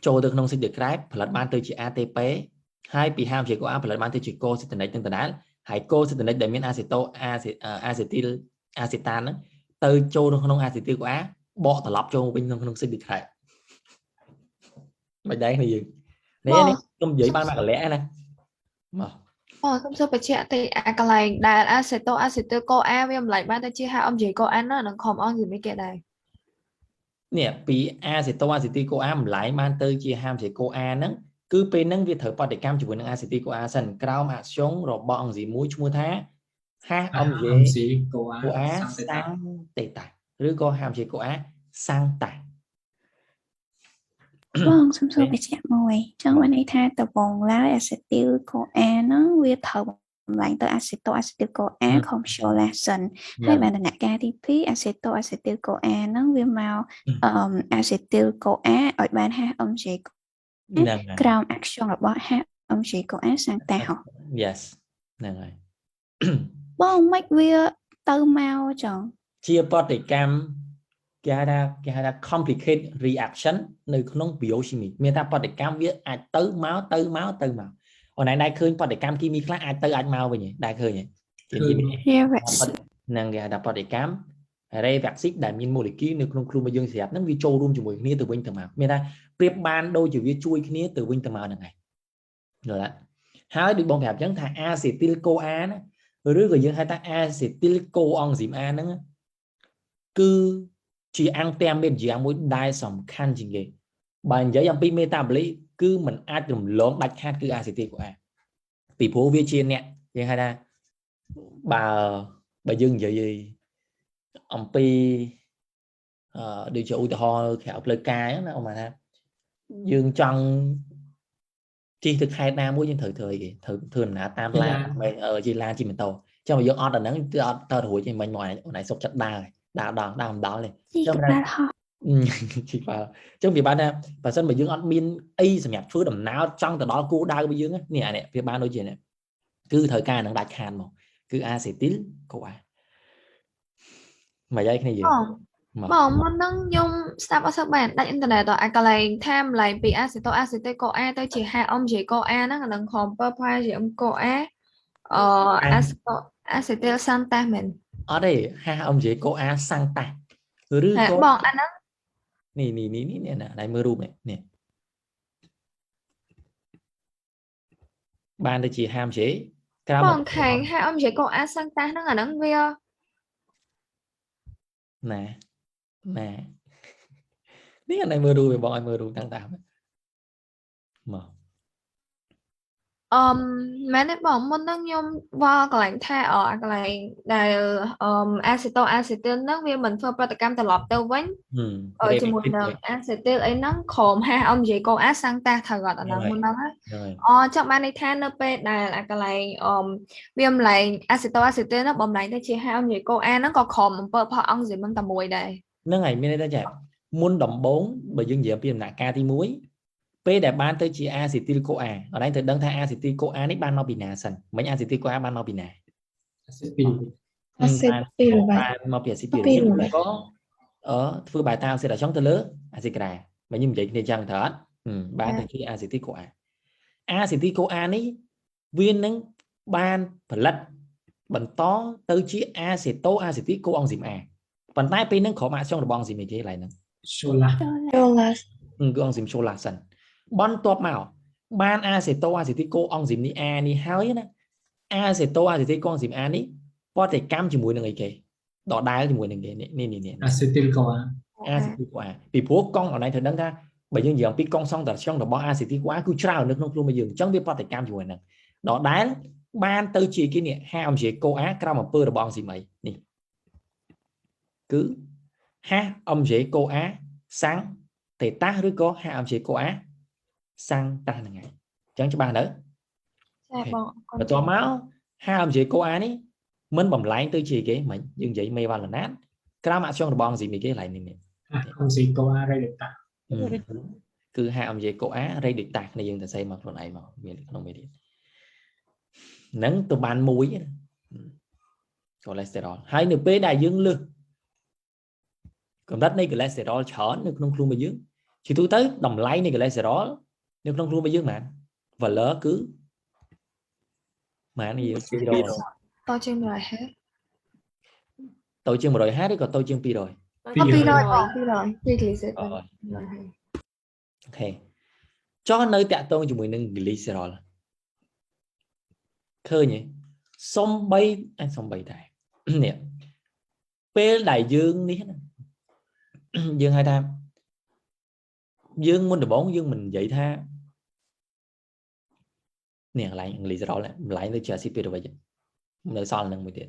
ចូលទៅក្នុង cycle de Krebs ផលិតបានទៅជា ATP ហើយពី HMG CoA ផលិតបានទៅជា cholecystokinin ទាំងដដែលហើយ cholecystokinin ដែលមាន acéto acétyl acétate ហ្នឹងទៅចូលនៅក្នុង acétyl CoA បកត្រឡប់ចូលវិញក្នុងក្នុង cycle de Krebs មិនដែរគ្នាយើងនេះនេះខ្ញុំនិយាយបានមួយកលៈណាមក អូសុំសួរបញ្ជាក់តិចអាកន្លែងដែល acétoacétyl CoA វាបំលែងបានទៅជា HMG CoA ហ្នឹងនឹងខំអង់ស៊ីមគេដែរ នេះពី acétoacétyl CoA បំលែងបានទៅជា HMG CoA ហ្នឹងគឺពេលហ្នឹងវាត្រូវប្រតិកម្មជាមួយនឹង acétyl CoA សិនក្រោម action របស់អង់ស៊ីមមួយឈ្មោះថា HMG HMG CoA CoA synthétase ឬក៏ HMG CoA synthétase បងសុំសួរបញ្ជាក់មួយចង់បានន័យថាដំបូងឡើយ acetyl CoA ហ្នឹងវាត្រូវបំលែងទៅ acétoacétyl CoA ខំ thiolase សិនហើយបានដំណាក់កាលទី2 acétoacétyl CoA ហ្នឹងវាមកអឺ acetyl CoA ឲ្យបាន HMG ហ្នឹងហើយ ក្រោម action របស់ HMG CoA synthétase ហ៎ Yes ហ្នឹងហើយ បងមិនវាទៅមកចឹង ជាប្រតិកម្មគេហៅថា complicate reaction នៅក្នុង biochimie មានថាប្រតិកម្មវាអាចទៅមកទៅមកទៅមកអូនឯងដែរឃើញប្រតិកម្មគីមីខ្លះអាចទៅអាចមកវិញទេដែរឃើញទេជាគីមី reverse ហ្នឹងគេហៅថាប្រតិកម្ម réversible ដែលមាន molécule នៅក្នុងខ្លួនរបស់យើងស្រាប់ហ្នឹងវាចូលរួមជាមួយគ្នាទៅវិញទៅមកមានថាប្រៀបបានដូចជាវាជួយគ្នាទៅវិញទៅមកហ្នឹងឯងយល់ទេហើយដូចបងប្រាប់អញ្ចឹងថា acétyl CoA ណាឬក៏យើងហៅថា acétyl coenzyme A ហ្នឹងគឺជា intermédiaire មួយដែលសំខាន់ជាងគេបើនិយាយអំពី métabolisme គឺมันអាចរំលងដាច់ខាតគឺ acétyl CoA ពីព្រោះវាជាអ្នកយើងហៅថាបើយើងនិយាយអំពីដូចជាឧទាហរណ៍ក្រៅផ្លូវការណាអមថាយើងចង់ជិះទៅខេត្តណាមួយយើងត្រូវធ្វើអីគេត្រូវធ្វើដំណើរតាមឡានមិនជិះឡានជិះម៉ូតូចឹងបើយើងអត់អាហ្នឹងគឺអត់ទៅរួចទេមិញមកអូនឯងសុកចិត្តដើរដើរដល់ដើរមិនដល់ទេ ជិះក្បាលហោះ ជិះបាទអញ្ចឹងវាបានថាបើសិនបើយើងអត់មានអីសម្រាប់ធ្វើដំណើរចង់ទៅដល់គោលដៅរបស់យើងនេះអានេះវាបានដូចជានេះគឺត្រូវការនឹងដាច់ខាតមកគឺ acétyl CoA មកយាយគ្នាយើង បងមុនហ្នឹងខ្ញុំស្ដាប់អត់សូវបានដាច់អ៊ីនធឺណិតដល់អាកន្លែងថាម្លែងពី acéto acétyl CoA ទៅជា HMG CoA ហ្នឹងអាហ្នឹងក្រុម purple ជា M CoA អឺ acéto acétyl synthase មែន អត់ទេ HMG CoA synthase ឬក៏ បងអាហ្នឹង នេះនេះនេះនេះណាណៃមើលរូបនេះនេះបានទៅជា HMG ក្រៅបងខាង HMG CoA synthase ហ្នឹងអាហ្នឹងវា ណាណានេះអានេះមើលរូបវាបងឲ្យមើលរូបតាំងតាមមក អឺមែនទេបងមុនហ្នឹងខ្ញុំវល់កន្លែងថាអអាកន្លែងដែលអឺ acéto acétyl ហ្នឹងវាមិនធ្វើប្រតិកម្មត្រឡប់ទៅវិញជាមួយនឹង acétyl អីហ្នឹងក្រោម HMG CoA synthase ត្រូវអត់អាហ្នឹងមុនហ្នឹងអូចង់បានន័យថានៅពេលដែលអាកន្លែងអឺវាម្លែង acéto acétyl ហ្នឹងបំលែងទៅជា HMG CoA ហ្នឹងក៏ក្រោមអំពើផលអង់ស៊ីមហ្នឹងតែមួយដែរ ហ្នឹងហើយមានន័យថាចាមុនដំបូងបើយើងនិយាយពីដំណាក់កាលទី1ពេលដែលបានទៅជា acétyl CoA អត់ឯងត្រូវដឹងថា acétyl CoA នេះបានមកពីណាសិនមិញ acétyl CoA បានមកពីណា អាស៊ីតពី អាស៊ីតពីរ បានមកពីអាស៊ីតពីរក៏ធ្វើ bêta oxydation ទៅលើ acide gras បើខ្ញុំនិយាយគ្នាចឹងត្រូវអត់បានទៅជា acétyl CoA acétyl CoA នេះវានឹងបានផលិតបន្តទៅជា acéto acétyl coenzyme A ប៉ុន្តែពេលហ្នឹងក្រុម action របស់អង់ស៊ីមអីគេឡើយហ្នឹង cholase cholase គឺអង់ស៊ីម cholase សិនបន្ទាប់មកបាន acéto acétyl coenzyme នេះ A នេះហើយណា acéto acétyl coenzyme A នេះប្រតិកម្មជាមួយនឹងអីគេដដែលជាមួយនឹងគេនេះនេះនេះ acétyl CoA acétyl CoA ពីព្រោះកង់អនឡាញត្រូវដឹងថាបើយើងនិយាយអំពីconcentration របស់ acétyl CoA គឺច្រើននៅក្នុងខ្លួនរបស់យើងអញ្ចឹងវាប្រតិកម្មជាមួយនឹងដដែលបានទៅជាគេនេះ HMG CoA ក្រោមអំពើរបស់អង់ស៊ីមអីនេះគឺ HMG CoA synthétase ឬក៏ HMG CoA synthase ហ្នឹងហើយអញ្ចឹងច្បាស់នៅ ចាបង បន្ទាប់មក HMG CoA នេះមិនបំលែងទៅជាគេមិញយើងនិយាយ mévalonate ក្រោម action របស់អង់ស៊ីមគេកន្លែងនេះនេះ HMG CoA réductase គឺ HMG CoA réductase គ្នាយើងទៅសេមកខ្លួនឯងមកមានក្នុងមេរៀនហ្នឹងទៅបានមួយកូលេស្តេរ៉ុលហើយនៅពេលដែលយើងលើសកម្រិតនៃកូលេស្តេរ៉ុលច្រើននៅក្នុងខ្លួនរបស់យើងជាទូទៅតម្លៃនៃកូលេស្តេរ៉ុលនៅក្នុងខ្លួនរបស់យើងប៉ុន្មាន valeur គឺប៉ុន្មានយើង 200តជាង150 តូចជាង150ឬក៏តូចជាង200 200បង200 triglyceride OK ចុះនៅតាក់ទងជាមួយនឹង glycerol ឃើញទេសំបីអញសំបីដែរនេះពេលដែលយើងនេះណាយើងហៅថាយើងមុនដំបូងយើងមិននិយាយថានេះកន្លែង glycerol កន្លែងទៅជា acide pyruvique នៅសល់នឹងមួយទៀត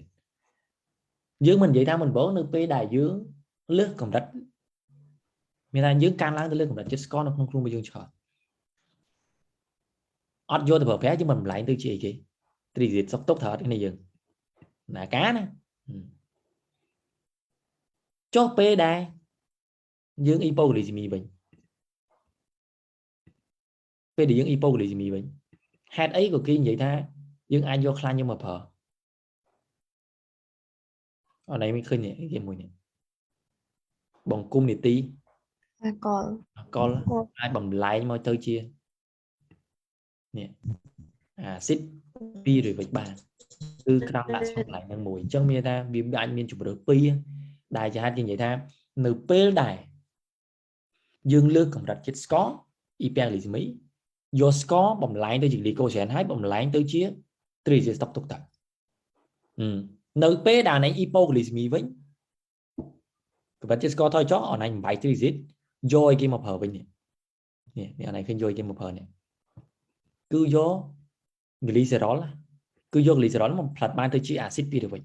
យើងមិននិយាយថាមុនដំបូងនៅពេលដែលយើងលើសកម្រិតមានថាយើងកើនឡើងទៅលើកម្រិតជាតិស្ករនៅក្នុងខ្លួនរបស់យើងច្រើនអត់យកទៅប្រើប្រាស់យើងមិនបំលែងទៅជាអីគេ triglyceride សុកទុកត្រូវអត់គ្នាយើងណាកាណាចុះពេលដែលយើង hypoglycémie វិញពេលដែលយើង hypoglycémie វិញហេតុអីក៏គេនិយាយថាយើងអាចយកខ្លាញ់យកមកប្រើ អនឯងមានឃើញនេះគេមួយនេះបង្គំនីតិ អាកុល អាកុលអាចបំលែងមកទៅជានេះអាស៊ីតពីរវិចបានគឺក្រោមដាក់ស្មុគកន្លែងហ្នឹងមួយអញ្ចឹងមានថាវាអាចមានជម្រើសពីរដែលជាហេតុគេនិយាយថានៅពេលដែលយើងលើកកម្រិតជាតិស្ករអ៊ីពែលីស៊ីមីយកស្ករបំលែងទៅជាគ្លីកូហ្សែនហើយបំលែងទៅជាត្រីជាស្តុកទុកទៅនៅពេលដែលអនឯងអ៊ីប៉ូគ្លីស៊ីមីវិញកម្រិតជាតិស្ករថយចុះអនឯងបំបែកត្រីស៊ីតយកឲ្យគេមកប្រើវិញនេះនេះអនឯងឃើញយកឲ្យគេមកប្រើនេះគឺយកគ្លីសេរ៉ុលគឺយកគ្លីសេរ៉ុលមកផលិតបានទៅជាអាស៊ីតពីរវិច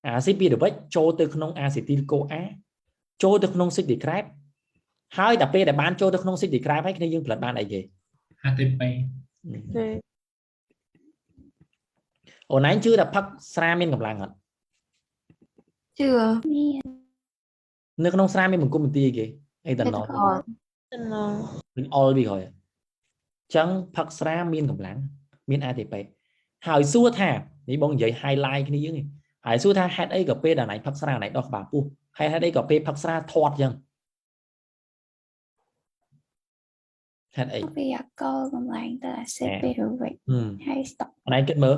អាស៊ីតពីរវិចចូលទៅក្នុងអាសេទីលកូអាចូលទៅក្នុងស៊ីកឌីក្រែបហើយដល់ពេលដែលបានចូលទៅក្នុងស៊ីកឌីក្រែបហើយគ្នាយើងផលិតបានអីគេ ATP អូនឯងជឿថាផឹកស្រាមានកម្លាំងអត់ ជឿ មាន នៅក្នុងស្រាមានបង្គំនីតិអីគេអេតាណុលវិញអុលពីក្រោយអញ្ចឹងផឹកស្រាមានកម្លាំងមាន ATP ហើយសួរថានេះបងនិយាយ highlight គ្នាយើងហើយសួរថាហេតុអីក៏ពេលដែលណៃផឹកស្រាណៃដោះក្បាលពោះហើយហេតុអីក៏ពេលផឹកស្រាធាត់អញ្ចឹងហេតុអី វាអាកុលបំលែងទៅអាស៊ីតពីរវិចហើយស្តុក អនឯងគិតមើល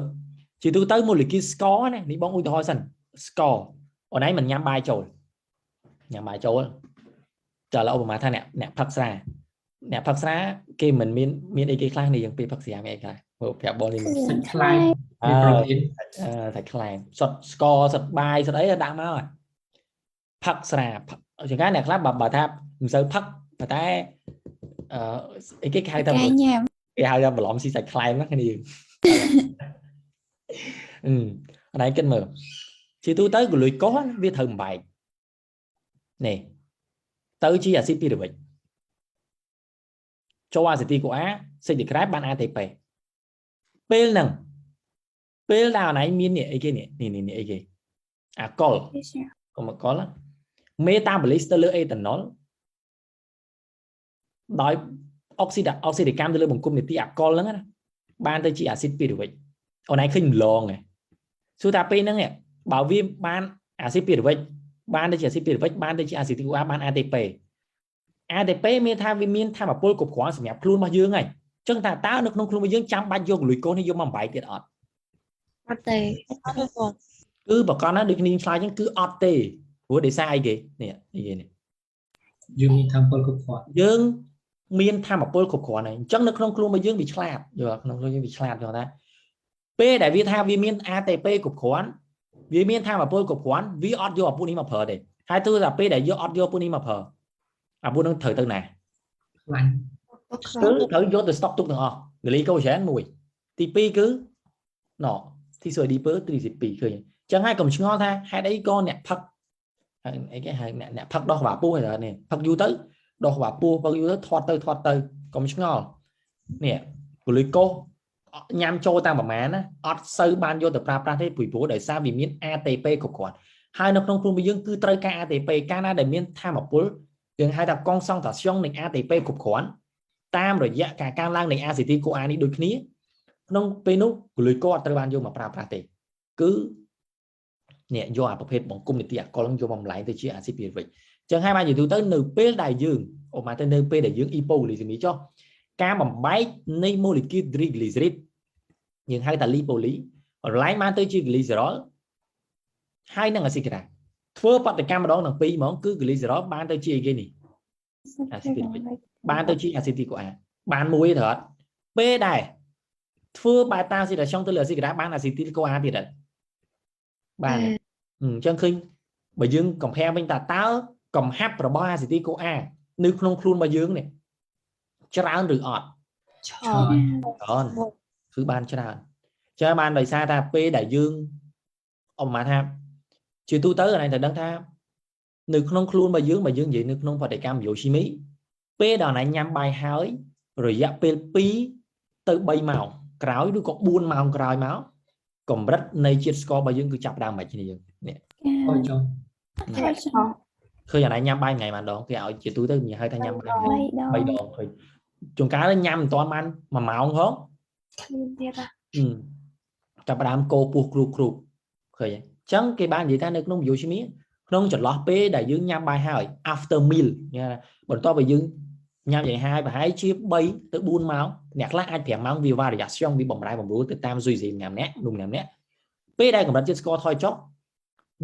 ជាទូទៅម៉ូលេគុលស្ករណានេះបងឧទាហរណ៍សិនស្ករអនឯងមិនញ៉ាំបាយចូលញ៉ាំបាយចូលចាឥឡូវឧបមាថាអ្នកផឹកស្រាអ្នកផឹកស្រាគេមិនមានអីគេខ្លះនេះយើងពេលផឹកស្រាមានអីខ្លះមើលប្រាប់បងនេះ សាច់ខ្លែងមានប្រូតេអ៊ីន សាច់ខ្លែងសុតស្ករសុតបាយសុតអីដាក់មកផឹកស្រាជាងអ្នកខ្លះបើថាមិនសូវផឹកប៉ុន្តែអីគេហៅថាគេហៅថាបន្លំស៊ីសាច់ខ្លែងណាគ្នាយើងអនឯងគិតមើលជាទូទៅក្លុយកុសវាត្រូវបំបែកនេះទៅជាអាស៊ីតពីរវិចចូលអាសេទីកូអាស៊ីតឌីក្រែបបាន ATP ពេលហ្នឹងពេលដែលអនឯងមាននេះអីគេនេះនេះអីគេអាកុលកុំអាកុលមេតាបូលីសទៅលើអេតាណុលដោយអុកស៊ីតកម្មទៅលើបង្គំនីតិអាកុលហ្នឹងណាបានទៅជាអាស៊ីតពីរវិចអូនឯងឃើញម្លងហ៎សួរថាពេលហ្នឹងបើវាបានអាស៊ីតពីរវិចបានទៅជាអាស៊ីតពីរវិចបានទៅជាអាស៊ីតកូអាបាន ATP ATP មានថាវាមានធម៌ពលគ្រប់គ្រាន់សម្រាប់ខ្លួនរបស់យើងហើយអញ្ចឹងថាតើនៅក្នុងខ្លួនរបស់យើងចាំបាច់យកក្លុយកូសនេះយកមកបំបែកទៀតអត់ អត់ទេគឺប្រកបណាដូចគ្នាឆ្លើយអញ្ចឹងគឺអត់ទេព្រោះដោយសារអីគេនេះអីគេនេះ យើងមានធម៌ពលគ្រប់គ្រាន់យើងមានធម៌ពលគ្រប់គ្រាន់ហើយអញ្ចឹងនៅក្នុងខ្លួនរបស់យើងវាឆ្លាតយល់ក្នុងខ្លួនយើងវាឆ្លាតយល់ថាពេលដែលវាថាវាមាន ATP គ្រប់គ្រាន់វាមានធម៌ពលគ្រប់គ្រាន់វាអត់យកអាពួកនេះមកប្រើទេហើយទោះតែពេលដែលយកអត់យកពួកនេះមកប្រើអាពួកនឹងត្រូវទៅណា ខ្លាញ់ គឺត្រូវយកទៅស្តុកទុកទាំងអស់គ្លីកូហ្សែនមួយទី2គឺណទីសូឌីពើ32ឃើញអញ្ចឹងហើយកុំឆ្ងល់ថាហេតុអីក៏អ្នកផឹកអីគេហៅអ្នកផឹកដោះក្បាលពោះហ្នឹងនេះផឹកយូរទៅដោះក្បាលពោះផឹកយូរទៅធាត់ទៅកុំឆ្ងល់នេះគ្លីកូសញ៉ាំចូលតាមប្រមាណណាអត់សូវបានយកទៅប្រើប្រាស់ទេពីព្រោះដោយសារវាមាន ATP គ្រប់គ្រាន់ហើយនៅក្នុងខ្លួនរបស់យើងគឺត្រូវការ ATP កាលណាដែលមានធម៌ពលយើងហៅថាកុងសង់តាស្យុងនៃ ATP គ្រប់គ្រាន់តាមរយៈការកើនឡើងនៃ ACT CoA នេះដូចគ្នាក្នុងពេលនោះក្លុយកូអត់ត្រូវបានយកមកប្រើប្រាស់ទេគឺនេះយកអាប្រភេទបង្គំនីតិអាកុលយកមកបំលែងទៅជាអាស៊ីតពីរិវិចអញ្ចឹងហើយបាននិយាយទៅនៅពេលដែលយើងអូមកទៅនៅពេលដែលយើងអ៊ីប៉ូគ្លីសេមីចុះការបំបែកនៃម៉ូលេគុលត្រីគ្លីសេរីតយើងហៅថាលីប៉ូលីបំលែងបានទៅជាគ្លីសេរ៉ុលហើយនិងអាស៊ីតក្រាធ្វើបដកម្មម្ដងទាំងពីរហ្មងគឺគ្លីសេរ៉ុលបានទៅជាអីគេនេះអាស៊ីតពីរិវិចបានទៅជាអាស៊ីតកូអាបានមួយត្រូវអត់ពេលដែរធ្វើបែតាស៊ីតាឆុងទៅលើអាស៊ីតក្រាបានអាស៊ីតកូអាទៀតអត់បានអញ្ចឹងឃើញបើយើង compare វិញតើកំហាប់របស់អាស៊ីតកូអានៅក្នុងខ្លួនរបស់យើងនេះច្រើនឬអត់ច្រើនគឺបានច្រើនចឹងបានដោយសារថាពេលដែលយើងអមថាជាទូទៅអនឯងត្រូវដឹងថានៅក្នុងខ្លួនរបស់យើងបើយើងនិយាយនៅក្នុងបដកម្មបាយូឈីមីពេលដល់អនឯងញ៉ាំបាយហើយរយៈពេល2ទៅ3ម៉ោងក្រោយឬក៏4ម៉ោងក្រោយមកកម្រិតនៃជាតិស្កររបស់យើងគឺចាប់ដើមមិនគ្នាយើងនេះឃើញអនឯងញ៉ាំបាយថ្ងៃម្ដងគេឲ្យជាទូទៅគេហៅថាញ៉ាំបាយ3ដងឃើញជួនកាលញ៉ាំមិនទាន់បាន1ម៉ោងផង ឃ្លានទៀត ចាប់ដើមកោពោះគ្រូប ឃើញទេអញ្ចឹងគេបាននិយាយថានៅក្នុង biochimie ក្នុងចន្លោះពេលដែលយើងញ៉ាំបាយហើយ after meal បន្ទាប់ពីយើងញ៉ាំយ៉ាងហើយប្រហែលជា3ទៅ4ម៉ោងអ្នកខ្លះអាច5ម៉ោងវា variation វាបំរែបំរួលទៅតាមស៊ុយស៊ីម្នាក់ម្នាក់នោះម្នាក់ម្នាក់ពេលដែលកម្រិតជាតិស្ករថយចុះ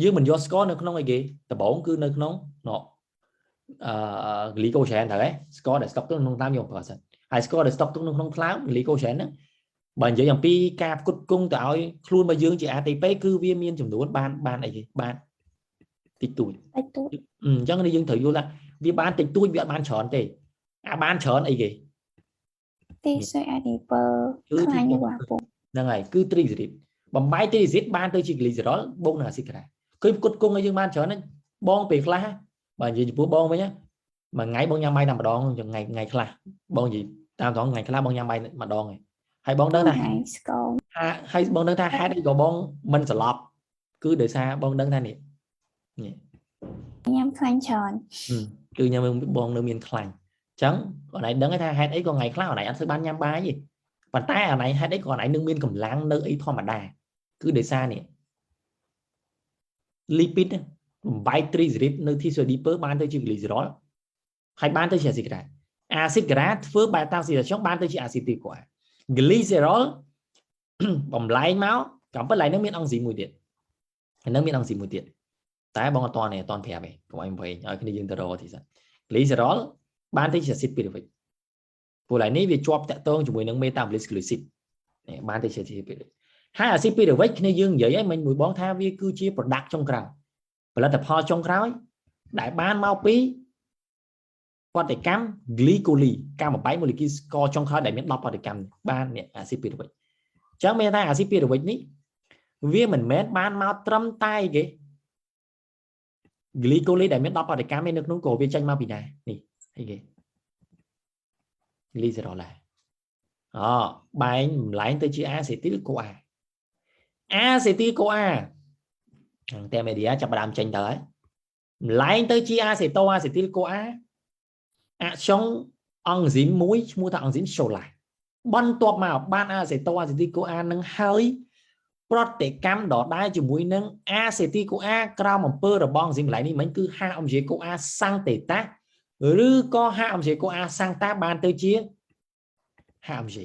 យើងមិនយកស្ករនៅក្នុងអីគេដំបូងគឺនៅក្នុងណអឺ glycogen ត្រូវទេស្ករដែលស្តុកទុកក្នុងថ្លើមយកប្រើសិនហើយស្ករដែលស្តុកទុកនៅក្នុងថ្លើម glycogen ហ្នឹងបើនិយាយអំពីការផ្គត់ផ្គង់ទៅឲ្យខ្លួនរបស់យើងជា ATP គឺវាមានចំនួនបានបានអីគេបានតិចតួច តិចតួច អញ្ចឹងនេះយើងត្រូវយល់ថាវាបានតិចតួចវាអត់បានច្រើនទេអាបានច្រើនអីគេ tissu adipeux ខ្លាញ់របស់ពូ ហ្នឹងហើយគឺ triglyceride បំបែក triglyceride បានទៅជា glycerol បូកនឹងអាស៊ីតក្រាឃើញផ្គត់ផ្គង់ឲ្យយើងបានច្រើនហ្នឹងបងពេលខ្លះបើនិយាយចំពោះបងវិញមួយថ្ងៃបងញ៉ាំបាយតែម្ដងថ្ងៃថ្ងៃខ្លះបងនិយាយតាមត្រង់ថ្ងៃខ្លះបងញ៉ាំបាយម្ដងឯងហើយបងដឹងថា ស្ករ ហើយបងដឹងថាហេតុអីក៏បងមិនស្លាប់គឺដោយសារបងដឹងថានេះនេះ ញ៉ាំខ្លាញ់ច្រើន គឺញ៉ាំបងនៅមានខ្លាញ់អញ្ចឹងអូនឯងដឹងថាហេតុអីក៏ថ្ងៃខ្លះអូនឯងអត់ធ្វើបានញ៉ាំបាយទេប៉ុន្តែអូនឯងហេតុអីក៏អូនឯងនឹងមានកម្លាំងនៅអីធម្មតាគឺដោយសារនេះ lipid បំបែក triglyceride នៅ tissu adipeux បានទៅជា glycerol ហើយបានទៅជាអាស៊ីតក្រាអាស៊ីតក្រាធ្វើបែបតាម oxydation បានទៅជាអាស៊ីតទីកូ glycerol បំលែងមកកំពិតឡើយនឹងមានអង់ស៊ីមមួយទៀតនឹងមានអង់ស៊ីមមួយទៀតតែបងអត់តនេះអត់តប្រាប់ទេកុំឲ្យវែងឲ្យគ្នាយើងទៅរកទីសិន glycerol បានទៅជាអាស៊ីតពីរូវិកព្រោះឡើយនេះវាជាប់តាក់ទងជាមួយនឹង metabolic glucide នេះបានទៅជាអាស៊ីតពីរូវិកហើយអាស៊ីតពីរូវិកគ្នាយើងនិយាយហើយមិញមួយបងថាវាគឺជា product ចុងក្រោយផលិតផលចុងក្រោយដែលបានមកពីប្រតិកម្ម glycolyse ការបំបែកម៉ូលេគុលស្ករចុងក្រោយដែលមាន10ប្រតិកម្មបាននេះអាស៊ីតពីរូវិកអញ្ចឹងមានថាអាស៊ីតពីរូវិកនេះវាមិនមែនបានមកត្រឹមតែគេ glycolyse ដែលមាន10ប្រតិកម្មឯនៅក្នុងក៏វាចេញមកពីណានេះអីគេ glycerol ដែរអបែងបំលែងទៅជា acetyl CoA acetyl CoA តែមេឌីយ៉ាចាប់ផ្ដើមចេញទៅហើយបំលែងទៅជា aceto acetyl CoA អាខ្យុងអង់ស៊ីមមួយឈ្មោះថាអង់ស៊ីម cholase បន្ទាប់មកបាន aceto acetyl CoA នឹងហើយប្រតិកម្មដដែលជាមួយនឹង acetyl CoA ក្រោមអំពើរបស់អង់ស៊ីមកន្លែងនេះមិញគឺ HMG CoA synthétase ឬក៏ HMG CoA synthétase បានទៅជា HMG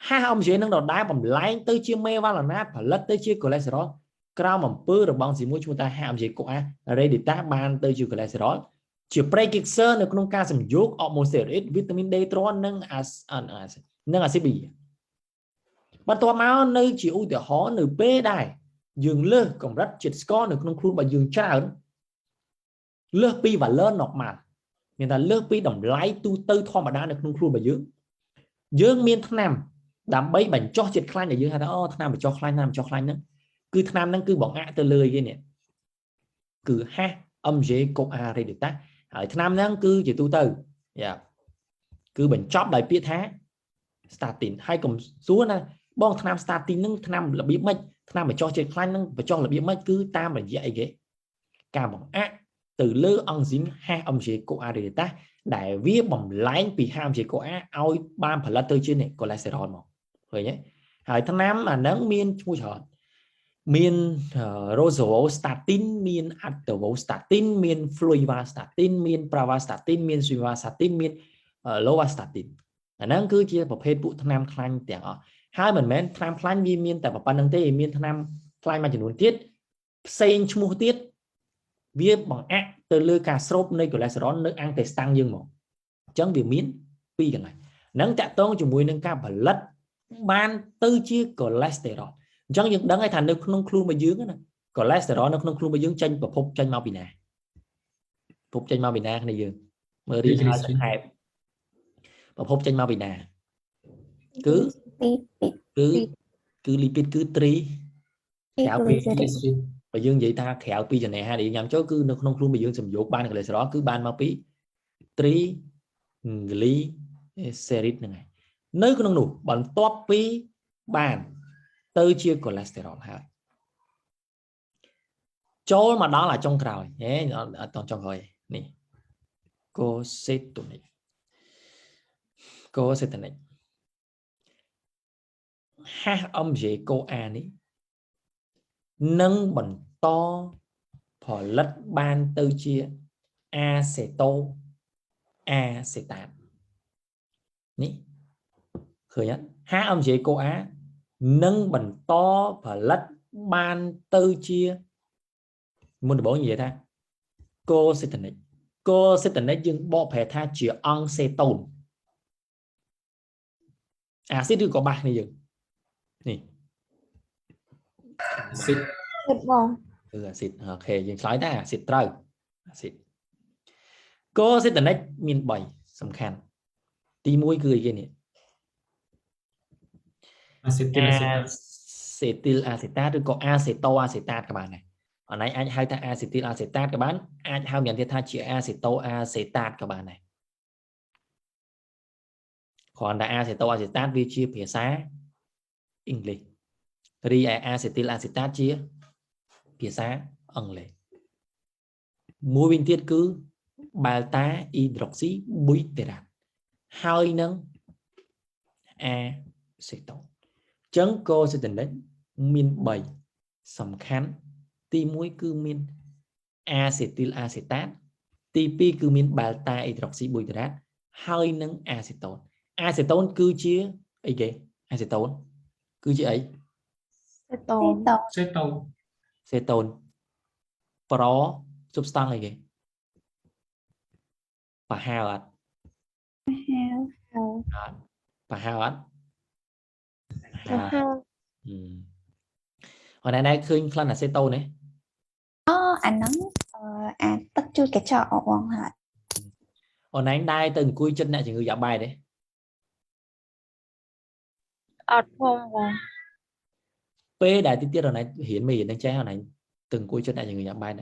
HMG នឹងដដែលបំលែងទៅជាមេវ៉ាឡណាផលិតទៅជាកូលេស្តេរ៉ុលក្រោមអំពើរបស់អង់ស៊ីមមួយឈ្មោះថា HMG CoA reductase បានទៅជាកូលេស្តេរ៉ុលជា precursor នៅក្នុងការសំយោគអរម៉ូនស្តេរ៉ុយវីតាមីន D3 និងអានិងអាស៊ីតប៊ីបន្ទាប់មកនៅជាឧទាហរណ៍នៅពេលដែរយើងលើសកម្រិតជាតិស្ករនៅក្នុងខ្លួនរបស់យើងច្រើនលើសពី valeur normal មានថាលើសពីតម្លៃទូទៅធម្មតានៅក្នុងខ្លួនរបស់យើងយើងមានថ្នាំដើម្បីបញ្ចុះជាតិខ្លាញ់ដែលយើងហៅថាអូថ្នាំបញ្ចុះខ្លាញ់ថ្នាំបញ្ចុះខ្លាញ់ហ្នឹងគឺថ្នាំហ្នឹងគឺបង្អាក់ទៅលើគេនេះគឺ HMG CoA reductase ហើយថ្នាំហ្នឹងគឺជាទូទៅយ៉ាគឺបញ្ចប់ដោយពាក្យថា statin ហើយកុំសួរណាបងថ្នាំ statin ហ្នឹងថ្នាំរបៀបម៉េចថ្នាំបញ្ចុះជាតិខ្លាញ់ហ្នឹងបញ្ចុះរបៀបម៉េចគឺតាមរយៈអីគេការបង្អាក់ទៅលើអង់ស៊ីម HMG CoA reductase ដែលវាបំលែងពី HMG CoA ឲ្យបានផលិតទៅជានេះកូលេស្តេរ៉ុលមកឃើញទេហើយថ្នាំអាហ្នឹងមានឈ្មោះច្រើនមាន rosuvastatin មាន atorvastatin មាន fluvastatin មាន pravastatin មាន simvastatin មាន lovastatin អាហ្នឹងគឺជាប្រភេទពួកថ្នាំខ្លាញ់ទាំងអស់ហើយមិនមែនថ្នាំខ្លាញ់វាមានតែប៉ុណ្្នឹងទេមានថ្នាំខ្លាញ់មួយចំនួនទៀតផ្សេងឈ្មោះទៀតវាបង្អាក់ទៅលើការស្រូបនៃកូលេស្តេរ៉ុលនៅintestin យើងមកអញ្ចឹងវាមានពីរកន្លែងហ្នឹងតាក់ទងជាមួយនឹងការផលិតបានទៅជាកូលេស្តេរ៉ុលអញ្ចឹងយើងដឹងហើយថានៅក្នុងខ្លួនរបស់យើងណាកូលេស្តេរ៉ុលនៅក្នុងខ្លួនរបស់យើងចេញប្រភពចេញមកពីណាប្រភពចេញមកពីណាគ្នាយើងមើលរៀនហើយសង្ខេបប្រភពចេញមកពីណាគឺគឺគឺ lipid គឺ tri ក្រៅពីបើយើងនិយាយថាក្រៅពីចំណេះហាដែលយើងញ៉ាំចូលគឺនៅក្នុងខ្លួនរបស់យើងសំយោគបានកូលេស្តេរ៉ុលគឺបានមកពី triglyceride ហ្នឹងឯងនៅក្នុងនោះបន្ទាប់ពីបានទៅជាកូលេស្តេរ៉ុលហើយចូលមកដល់អាចុងក្រោយហេអត់តចុងក្រោយនេះ corps cétonique corps cétonique HMG CoA នេះ នឹងបន្តផលិតបានទៅជាអាសេតូអាសេតាតនេះឃើញអត់ HMG CoA នឹងបន្តផលិតបានទៅជាមុនដំបូងនិយាយថាកូសេតានិកកូសេតានិកយើងបកប្រែថាជាអង្គសេតូនអាស៊ីតឬក៏បាសនេះយើងនេះ អាស៊ីត គិតបង គឺអាស៊ីតអូខេយើងឆ្លើយថាអាស៊ីតត្រូវអាស៊ីតកូសេតានិកមាន3សំខាន់ទី1គឺអីគេនេះ អាស៊ីទីលអាស៊ីត អាសេទីលអាសេតាតឬក៏អាសេតូអាសេតាតក៏បានដែរអនឡាញអាចហៅថាអាសេទីលអាសេតាតក៏បានអាចហៅម្យ៉ាងទៀតថាជាអាសេតូអាសេតាតក៏បានដែរគ្រាន់តែអាសេតូអាសេតាតវាជាភាសាអង់គ្លេសរីឯអាសេទីលអាសេតាតជាភាសាអង់គ្លេសមួយវិញទៀតគឺបែលតាអ៊ីដ្រុកស៊ីប៊ុយតេរ៉ាតហើយនឹងអាសេតូនចឹងកូសេតានិកមាន3សំខាន់ទី1គឺមានអាសេទីលអាសេតាតទី2គឺមានបែលតាអ៊ីដ្រុកស៊ីប៊ុយតេរ៉ាតហើយនឹងអាសេតូនអាសេតូនគឺជាអីគេអាសេតូនគឺជាអី សេតូន តូ សេតូន សេតូនប្រស៊ុបស្តង់អីគេប្រហើអត់ ហៅ អត់ប្រហើអត់ ប្រហើ អនណែឃើញក្លិនអាសេតូនទេ អូអាហ្នឹងអាទឹកជូតកញ្ចក់អបងហើយ អូនឯងដែរទៅអង្គុយចិត្តអ្នកជំងឺយ៉ាបែតទេ អត់ផងបង ពេលដែលទីទៀតអូនឯងរៀនមេរៀននឹងចេះអូនឯងទៅអង្គុយចិត្តអ្នកជំងឺយ៉ាបែត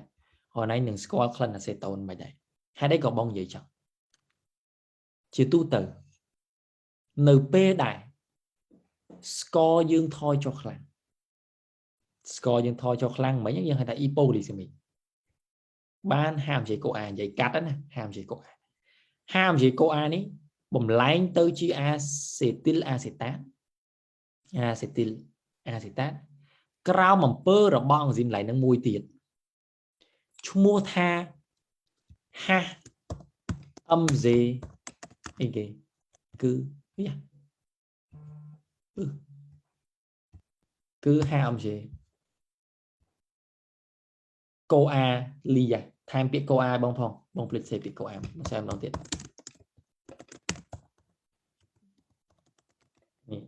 អូនឯងនឹងស្គាល់ក្លិនអាសេតូនមិនដែរហេតុអីក៏បងនិយាយចឹងជាទូទៅនៅពេលដែលស្ករយើងថយចុះខ្លាំងស្ករយើងថយចុះខ្លាំងមិញយើងហៅថា hypoglycemic បានហាមនិយាយកូអានិយាយកាត់ណាហាមនិយាយកូអាហាមនិយាយកូអានេះបំលែងទៅជាអាសេទីលអាសេតាតអាសេទីលអាសេតាតក្រោមអំពើរបស់អង់ស៊ីមឡៃនឹងមួយទៀតឈ្មោះថា HMG អីគេគឺយ៉ាគឺ HMG កូអាលីយ៉ាថែមពាក្យកូអាបងផងបងភ្លេចសេពាក្យកូអាមកសេម្ដងទៀតនេះ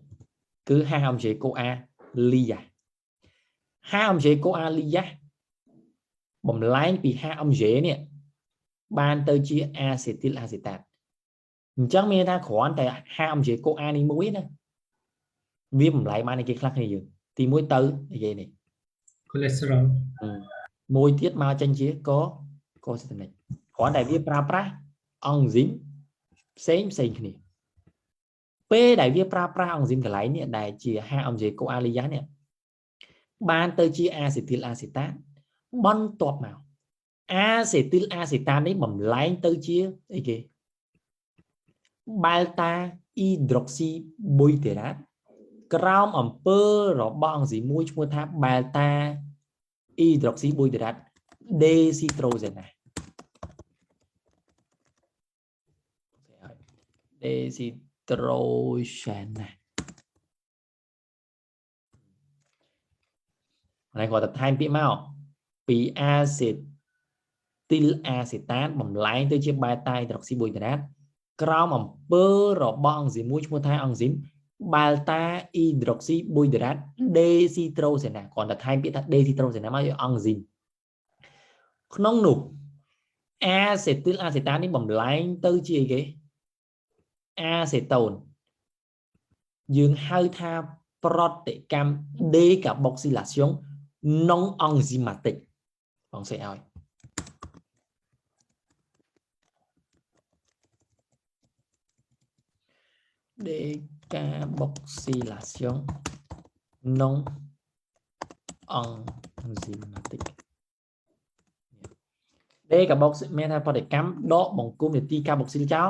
គឺ HMG កូអាលីយ៉ា HMG កូអាលីយ៉ាបំលែងពី HMG នេះបានទៅជាអាសេទីលអាសេតាតអញ្ចឹងមានថាគ្រាន់តែ HMG កូអានេះមួយណាវាបំលែងបានឯគេខ្លះគ្នាយើងទី1ទៅនិយាយនេះ cholesterol មួយទៀតមកចេញជាកកូសេតានិកគ្រាន់តែវាប្រើប្រាស់អង់ស៊ីមផ្សេងផ្សេងគ្នាពេលដែលវាប្រើប្រាស់អង់ស៊ីមកន្លែងនេះដែលជា HMG កូអាលីយ៉ានេះបានទៅជាអាសេទីលអាសេតាតបន្ទាប់មកអាសេទីលអាសេតាតនេះបំលែងទៅជាអីគេបែលតាអ៊ីដ្រុកស៊ីប៊ុយតេរ៉ាតក្រោមអំពើរបស់អង់ស៊ីមមួយឈ្មោះថាបែលតាអ៊ីដ្រុកស៊ីប៊ុយតេរ៉ាតដេស៊ីត្រូសេណាដេស៊ីត្រូសេណាហើយគាត់ទៅថែមពាក្យមកពីអាសេទីលអាសេតាតបំលែងទៅជាបែតាអ៊ីដ្រុកស៊ីប៊ុយតេរ៉ាតក្រោមអំពើរបស់អង់ស៊ីមមួយឈ្មោះថាអង់ស៊ីមបែលតាអ៊ីដ្រុកស៊ីប៊ុយតេរ៉ាតដេស៊ីត្រូសេណាគ្រាន់តែថែមពាក្យថាដេស៊ីត្រូសេណាមកយកអង់ស៊ីមក្នុងនោះអាសេទីលអាសេតានេះបំលែងទៅជាអីគេអាសេតូនយើងហៅថាប្រតិកម្ម décarboxylation non enzymatique បងសេឲ្យ décarboxylation non enzymatique décarbox មានថាប្រតិកម្មដកបង្គំនីតិកាបុកស៊ីលចោល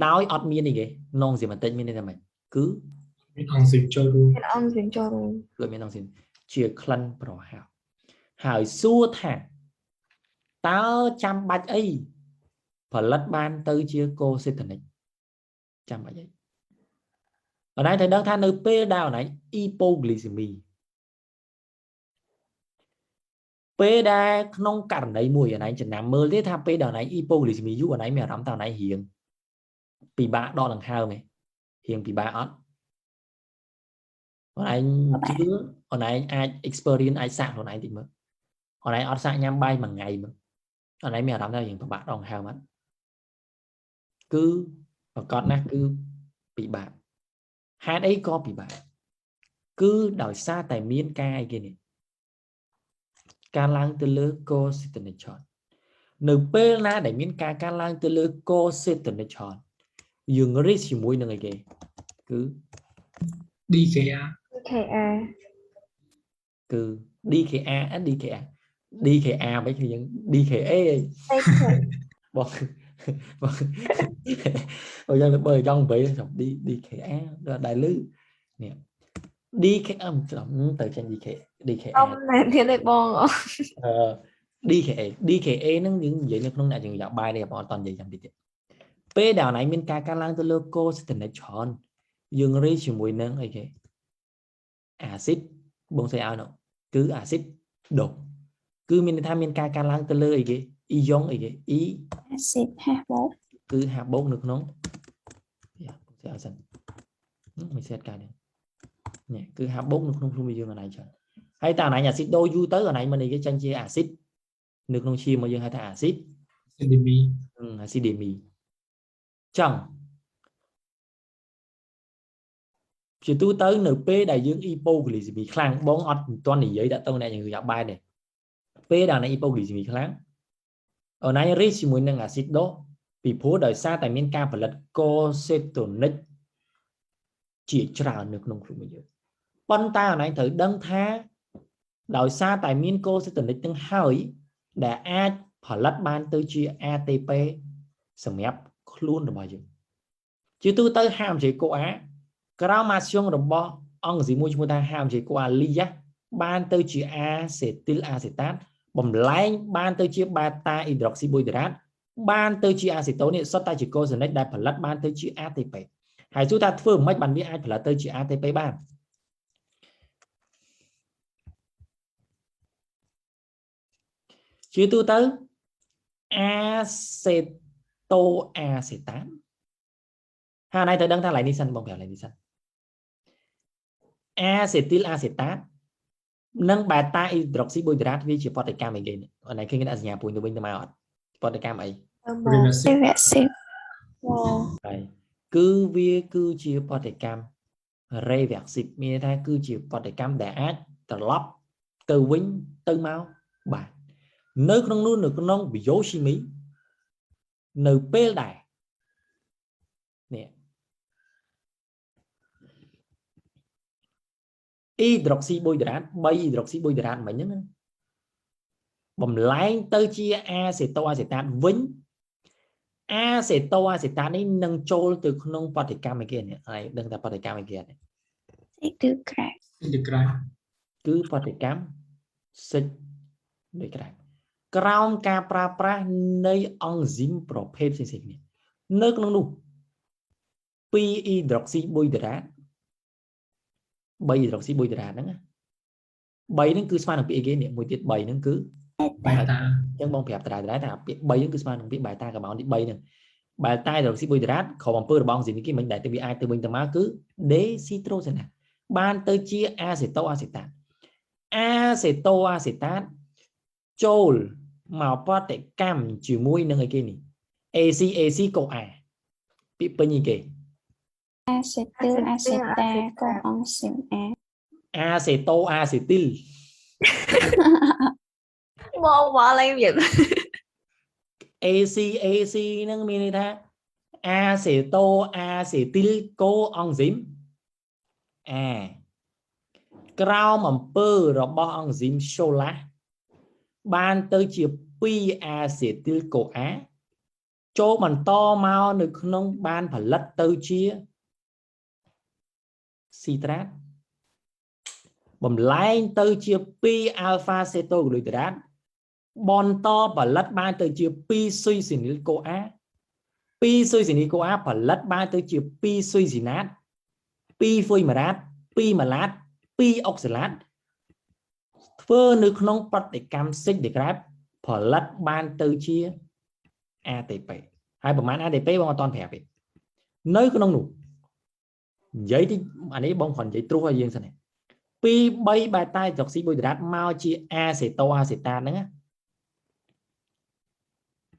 ដោយអត់មានអីគេ non enzymatique មានន័យថាម៉េចគឺ មានអង់ស៊ីមចូលរួម មានអង់ស៊ីមចូលរួម គឺមានអង់ស៊ីមជាក្លិនប្រហើរ ហើយសួរថាតើចាំបាច់អីផលិតបានទៅជា cétonique ចាំបាច់អីអនឡាញត្រូវដឹងថានៅពេលដែលអនឡាញ hypoglycémie ពេលដែលក្នុងករណីមួយអនឡាញចំណាំមើលទេថាពេលដែលអនឡាញ hypoglycémie យូរអនឡាញមានអារម្មណ៍ថាអនឡាញរៀងពិបាកដកដង្ហើមឯងរៀងពិបាកអត់អនឡាញជឿអនឡាញអាច experience អាចសាកខ្លួនឯងតិចមើលអនឡាញអត់សាកញ៉ាំបាយមួយថ្ងៃមើលអនឡាញមានអារម្មណ៍ថារៀងពិបាកដកដង្ហើមអត់គឺប្រកាសណាស់គឺពិបាកហេតុអីក៏ពិបាកគឺដោយសារតែមានការអីគេនេះការឡើងទៅលើ cétonique ច្រើននៅពេលណាដែលមានការកើនឡើងទៅលើ cétonique ច្រើនយើង risk ជាមួយនឹងអីគេគឺ DKA KA គឺ DKA DKA DKA មិនគឺយើង DKA បងបងបើយ៉ាងបើចង់និយាយចាំ DKA ដល់ដែលលឺនេះ DKM ច្រឡំទៅចេញ DK DKA អមណែទៀតទេបង អឺ DKA DKA ហ្នឹងយើងនិយាយនៅក្នុងអ្នកជំងឺយ៉ាបាយនេះបងអត់តនិយាយយ៉ាងតិចទៀតពេលដែលអនឡាញមានការកើនឡើងទៅលើ cétonique ច្រើនយើងរីជាមួយនឹងអីគេអាស៊ីតបងស្អីឲ្យនោះគឺអាស៊ីតដូគឺមានន័យថាមានការកើនឡើងទៅលើអីគេអ៊ីយ៉ុងអីគេអ៊ី អាស៊ីត H បូក គឺ H បូកនៅក្នុងយ៉ាបងស្អីឲ្យសិនមិនសេតកានេះនេះគឺ H បូកនៅក្នុងខ្លួនយើងអនឡាញច្រើនហើយតាអនឡាញអាស៊ីតដូយូរទៅអនឡាញមិនអីគេចាញ់ជាអាស៊ីតនៅក្នុងឈាមមកយើងហៅថាអាស៊ីត acidemie acidémie ចឹងជាទូទៅនៅពេលដែលយើង hypoglycémie ខ្លាំងបងអត់មិនទាន់និយាយតាក់ទងអ្នកជំងឺយ៉ាបែតទេពេលដែលអ្នក hypoglycémie ខ្លាំងអនឡាញ risk ជាមួយនឹងអាស៊ីតដូពីព្រោះដោយសារតែមានការផលិត cétonique ជាច្រើននៅក្នុងខ្លួនយើងប៉ុន្តែអនឡាញត្រូវដឹងថាដោយសារតែមាន cétonique ទាំងហើយដែលអាចផលិតបានទៅជា ATP សម្រាប់ខ្លួនរបស់យើងជាទូទៅ HMG CoA ក្រោមអាស្យុងរបស់អង់ស៊ីមមួយឈ្មោះថា HMG CoA lyase បានទៅជា acetyl acetate បំលែងបានទៅជា beta hydroxybutyrate បានទៅជាអាសេតូននេះសុទ្ធតែជា cétonique ដែលផលិតបានទៅជា ATP ហើយសួរថាធ្វើមិនបានវាអាចផលិតទៅជា ATP បានជាទូទៅ acétoacétate ហើយណៃត្រូវដឹងថាឡៃនេះសិនបងប្រាប់ឡៃនេះសិន acetyl acetate និង beta hydroxybutyrate វាជាប្រតិកម្មអីគេនេះអនឡាញឃើញគេដាក់សញ្ញាព្រួយទៅវិញទៅមកអត់ប្រតិកម្មអី reversible reversible ហើយគឺវាគឺជាប្រតិកម្ម reversible មានន័យថាគឺជាប្រតិកម្មដែលអាចត្រឡប់ទៅវិញទៅមកបាទនៅក្នុងនោះនៅក្នុង biochimie នៅពេលដែលនេះ hydroxybutyrate 3 hydroxybutyrate មិញហ្នឹងណាបំលែងទៅជា acétoacétate វិញ acétoacétate នេះនឹងចូលទៅក្នុងប្រតិកម្មអីគេនេះហើយដឹងតែប្រតិកម្មអីគេនេះ cycle de Krebs cycle de Krebs គឺប្រតិកម្ម cycle de Krebs ក្រោមការប្រើប្រាស់នៃអង់ស៊ីមប្រភេទផ្សេងៗគ្នានៅក្នុងនោះ2 hydroxybutyrate 3 hydroxybutyrate ហ្នឹងណា3ហ្នឹងគឺស្មើនឹងពាក្យអីគេនេះមួយទៀត3ហ្នឹងគឺ beta អញ្ចឹងបងប្រាប់ដដែលៗថាពាក្យ3ហ្នឹងគឺស្មើនឹងពាក្យ beta កម្ោនទី3ហ្នឹង beta hydroxybutyrate ក្រុមអំពើរបស់អង់ស៊ីមនេះគេមិនដែលទៅវាអាចទៅវិញទៅមកគឺ déshydrogénase បានទៅជា acétoacétate acétoacétate ចូលមកប្រតិកម្មជាមួយនឹងអីគេនេះ AC AC CoA ពាក្យពេញអីគេ acetyl acetate coenzyme A acétoacétyl បងមកឡើងវា AC AC ហ្នឹងមានន័យថា acétoacétyl coenzyme A ក្រោមអំពើរបស់អង់ស៊ីម cholase បានទៅជា2 acetyl CoA ចូលបន្តមកនៅក្នុងបានផលិតទៅជា citrate បំលែងទៅជា2 alpha cétoglutarate បន្តផលិតបានទៅជា2 succinyl CoA 2 succinyl CoA ផលិតបានទៅជា2 succinate 2 fumarate 2 malate 2 oxalate ធ្វើនៅក្នុងប្រតិកម្ម cycle de Krebs ផលិតបានទៅជា ATP ហើយប្រហែល ATP បងអត់តន់ប្រាប់ទេនៅក្នុងនោះនិយាយតិចអានេះបងគ្រាន់និយាយត្រួសឲ្យយើងសិនពី3 bêta hydroxybutyrate មកជា acétoacétate ហ្នឹងណា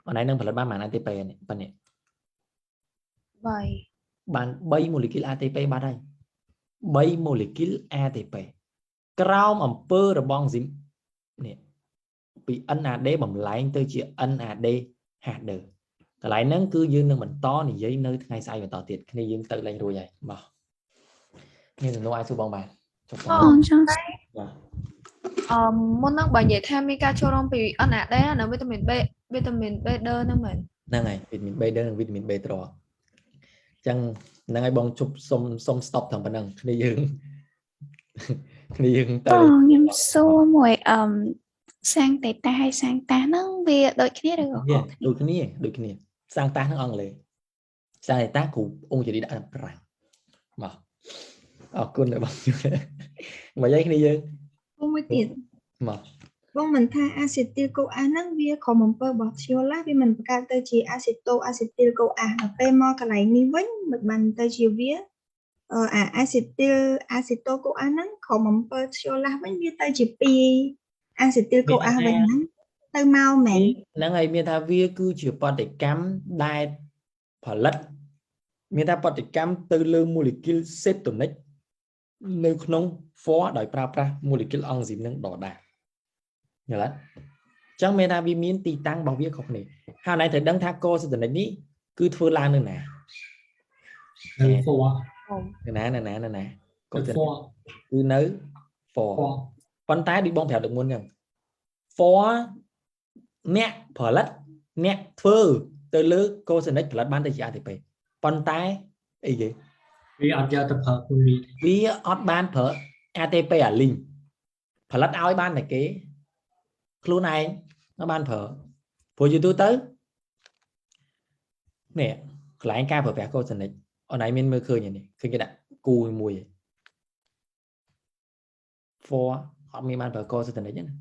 អនឯងនឹងផលិតបានប៉ុន្មាន ATP នេះប៉ុណ្នេះ 3 បាន3 molecule ATP បាត់ហើយ3 molecule ATP ក្រោមអំពើរបស់ស៊ីមនេះពី NAD បំលែងទៅជា NAD H2 កន្លែងហ្នឹងគឺយើងនឹងបន្តនិយាយនៅថ្ងៃស្អែកបន្តទៀតគ្នាយើងទៅលែងរួចហើយបាទមានសំណួរអាចសួរបងបានចុះបង បងចង់ បាទ អឺមុនហ្នឹងបើនិយាយថាមានការចូលរួមពី NAD នៅវីតាមីន B វីតាមីន B ដឺហ្នឹងមែន ហ្នឹងហើយវីតាមីន B និងវីតាមីន B ត្រអញ្ចឹងហ្នឹងហើយបងជប់សុំសុំ stop ត្រឹមប៉ុណ្្នឹងគ្នាយើងគ្នាយើងទៅ បងខ្ញុំសួរមួយអឹមសាំងតេតាហើយសាំងតាហ្នឹងវាដូចគ្នាឬក៏ខុសគ្នា ដូចគ្នាដូចគ្នាសាំងតាហ្នឹងអង់គ្លេសសាំងតេតាគ្រូអង្គជាដាក់ប្រាំងបាទអរគុណដល់បងជួយមកយាយគ្នាយើង មួយទៀត មក បងមិនថា acetyl CoA ហ្នឹងវាក្រុមអំពើរបស់ thiolase វាមិនបង្កើតទៅជា acétoacetyl CoA ដល់ពេលមកកន្លែងនេះវិញមិនបានទៅជាវាអា acetyl aceto CoA ហ្នឹងក្រុមអំពើ thiolase វិញវាទៅជា2 acetyl CoA វិញហ្នឹងទៅមកមែន ហ្នឹងហើយមានថាវាគឺជាបប្រតិកម្មដែលផលិតមានថាបប្រតិកម្មទៅលើ molecule cétonique នៅក្នុង foie ដោយប្រើប្រាស់ molecule enzyme នឹងដដែលយល់ទេចឹងមានថាវាមានទីតាំងរបស់វាខុសគ្នាហើយណៃត្រូវដឹងថា corps cétonique នេះគឺធ្វើឡើងនៅណា នៅ foie នៅណានៅណានៅណា នៅ foie គឺនៅ foie ប៉ុន្តែដូចបងប្រាប់លើកមុនហ្នឹង foie អ្នកផលិតអ្នកធ្វើទៅលើ corps cétonique ផលិតបានទៅជា ATP ប៉ុន្តែអីគេ វាអត់យកទៅប្រើខ្លួនវា វាអត់បានប្រើ ATP អាលីងផលិតឲ្យបានតែគេខ្លួនឯងអត់បានប្រើព្រោះយូរទៅនេះកន្លែងការប្រើប្រាស់ corps cétonique អូនឯងមានមើលឃើញនេះឃើញគេដាក់គូមួយ foie អត់មានបានប្រើ corps cétonique ទេណា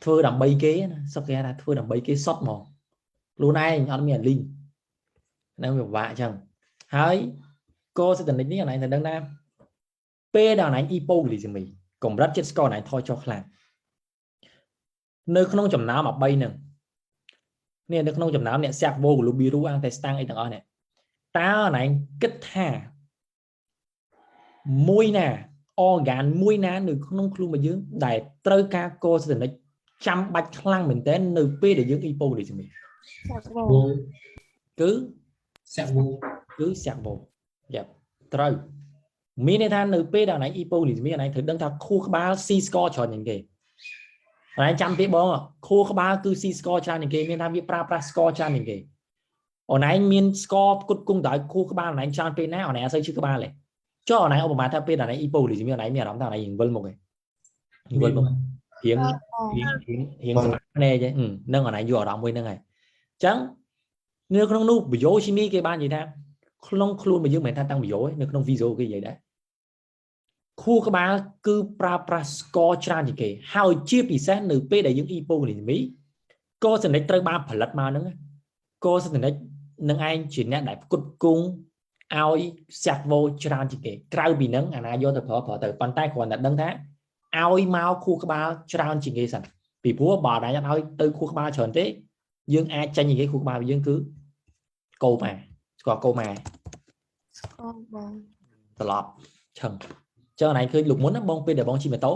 ធ្វើដើម្បីគេណាសុខគេថាធ្វើដើម្បីគេសុតហ្មងខ្លួនឯងអត់មានអាលីងហ្នឹងវាពិបាកអញ្ចឹងហើយ corps cétonique នេះអនឯងត្រូវដឹងថាពេលដែលអនឯង hypoglycémie កម្រិតជាតិស្ករអនឯងថយចុះខ្លាំងនៅក្នុងចំណោមអា3ហ្នឹងនេះនៅក្នុងចំណោមអ្នក cerveau globule intestin អីទាំងអស់នេះតើអនឯងគិតថាមួយណា organ មួយណានៅក្នុងខ្លួនរបស់យើងដែលត្រូវការ corps cétonique ចាំបាច់ខ្លាំងមែនទែននៅពេលដែលយើង hypoglycémie គឺ cerveau គឺ cerveau យ៉ាប់ត្រូវមានន័យថានៅពេលដែលអនឯង hypoglycémie អនឯងត្រូវដឹងថាខួរក្បាលស៊ីស្ករច្រើនជាងគេអនឯងចាំពីបងខួរក្បាលគឺស៊ីស្ករច្រើនជាងគេមានថាវាប្រើប្រាស់ស្ករច្រើនជាងគេអនឯងមានស្ករផ្គត់ផ្គង់ដោយខួរក្បាលអនឯងច្រើនពេលណាអនឯងអត់សូវឈឺក្បាលទេចុះអនឯងឧបមាថាពេលដែលអនឯង hypoglycémie អនឯងមានអារម្មណ៍ថាអនឯងវិលមុខឯងវិលមុខរៀងរៀងរៀងស្មាត់ភ្នែកហ្នឹងអនឯងយកអារម្មណ៍មួយហ្នឹងហើយអញ្ចឹងនៅក្នុងនោះ biochimie គេបាននិយាយថាក្នុងខ្លួនរបស់យើងមិនមែនថាតាំង bio ទេនៅក្នុង physio គេនិយាយដែរខួរក្បាលគឺប្រើប្រាស់ស្ករច្រើនជាងគេហើយជាពិសេសនៅពេលដែលយើង hypoglycémie corps cétonique ត្រូវបានផលិតមកហ្នឹង corps cétonique នឹងឯងជាអ្នកដែលផ្គត់ផ្គង់ឲ្យ cerveau ច្រើនជាងគេក្រៅពីហ្នឹងអាណាយកទៅប្រើប្រើទៅប៉ុន្តែគ្រាន់តែដឹងថាឲ្យមកខួរក្បាលច្រើនជាងគេសិនពីព្រោះបើអត់ឲ្យទៅខួរក្បាលច្រើនទេយើងអាចចាញ់ជាងគេខួរក្បាលយើងគឺកូម៉ាស្គាល់កូម៉ា ស្គាល់បង ត្រឡប់ឆឹងចឹងអនឯងឃើញលោកមុនណាបងពេលដែលបងជិះម៉ូតូ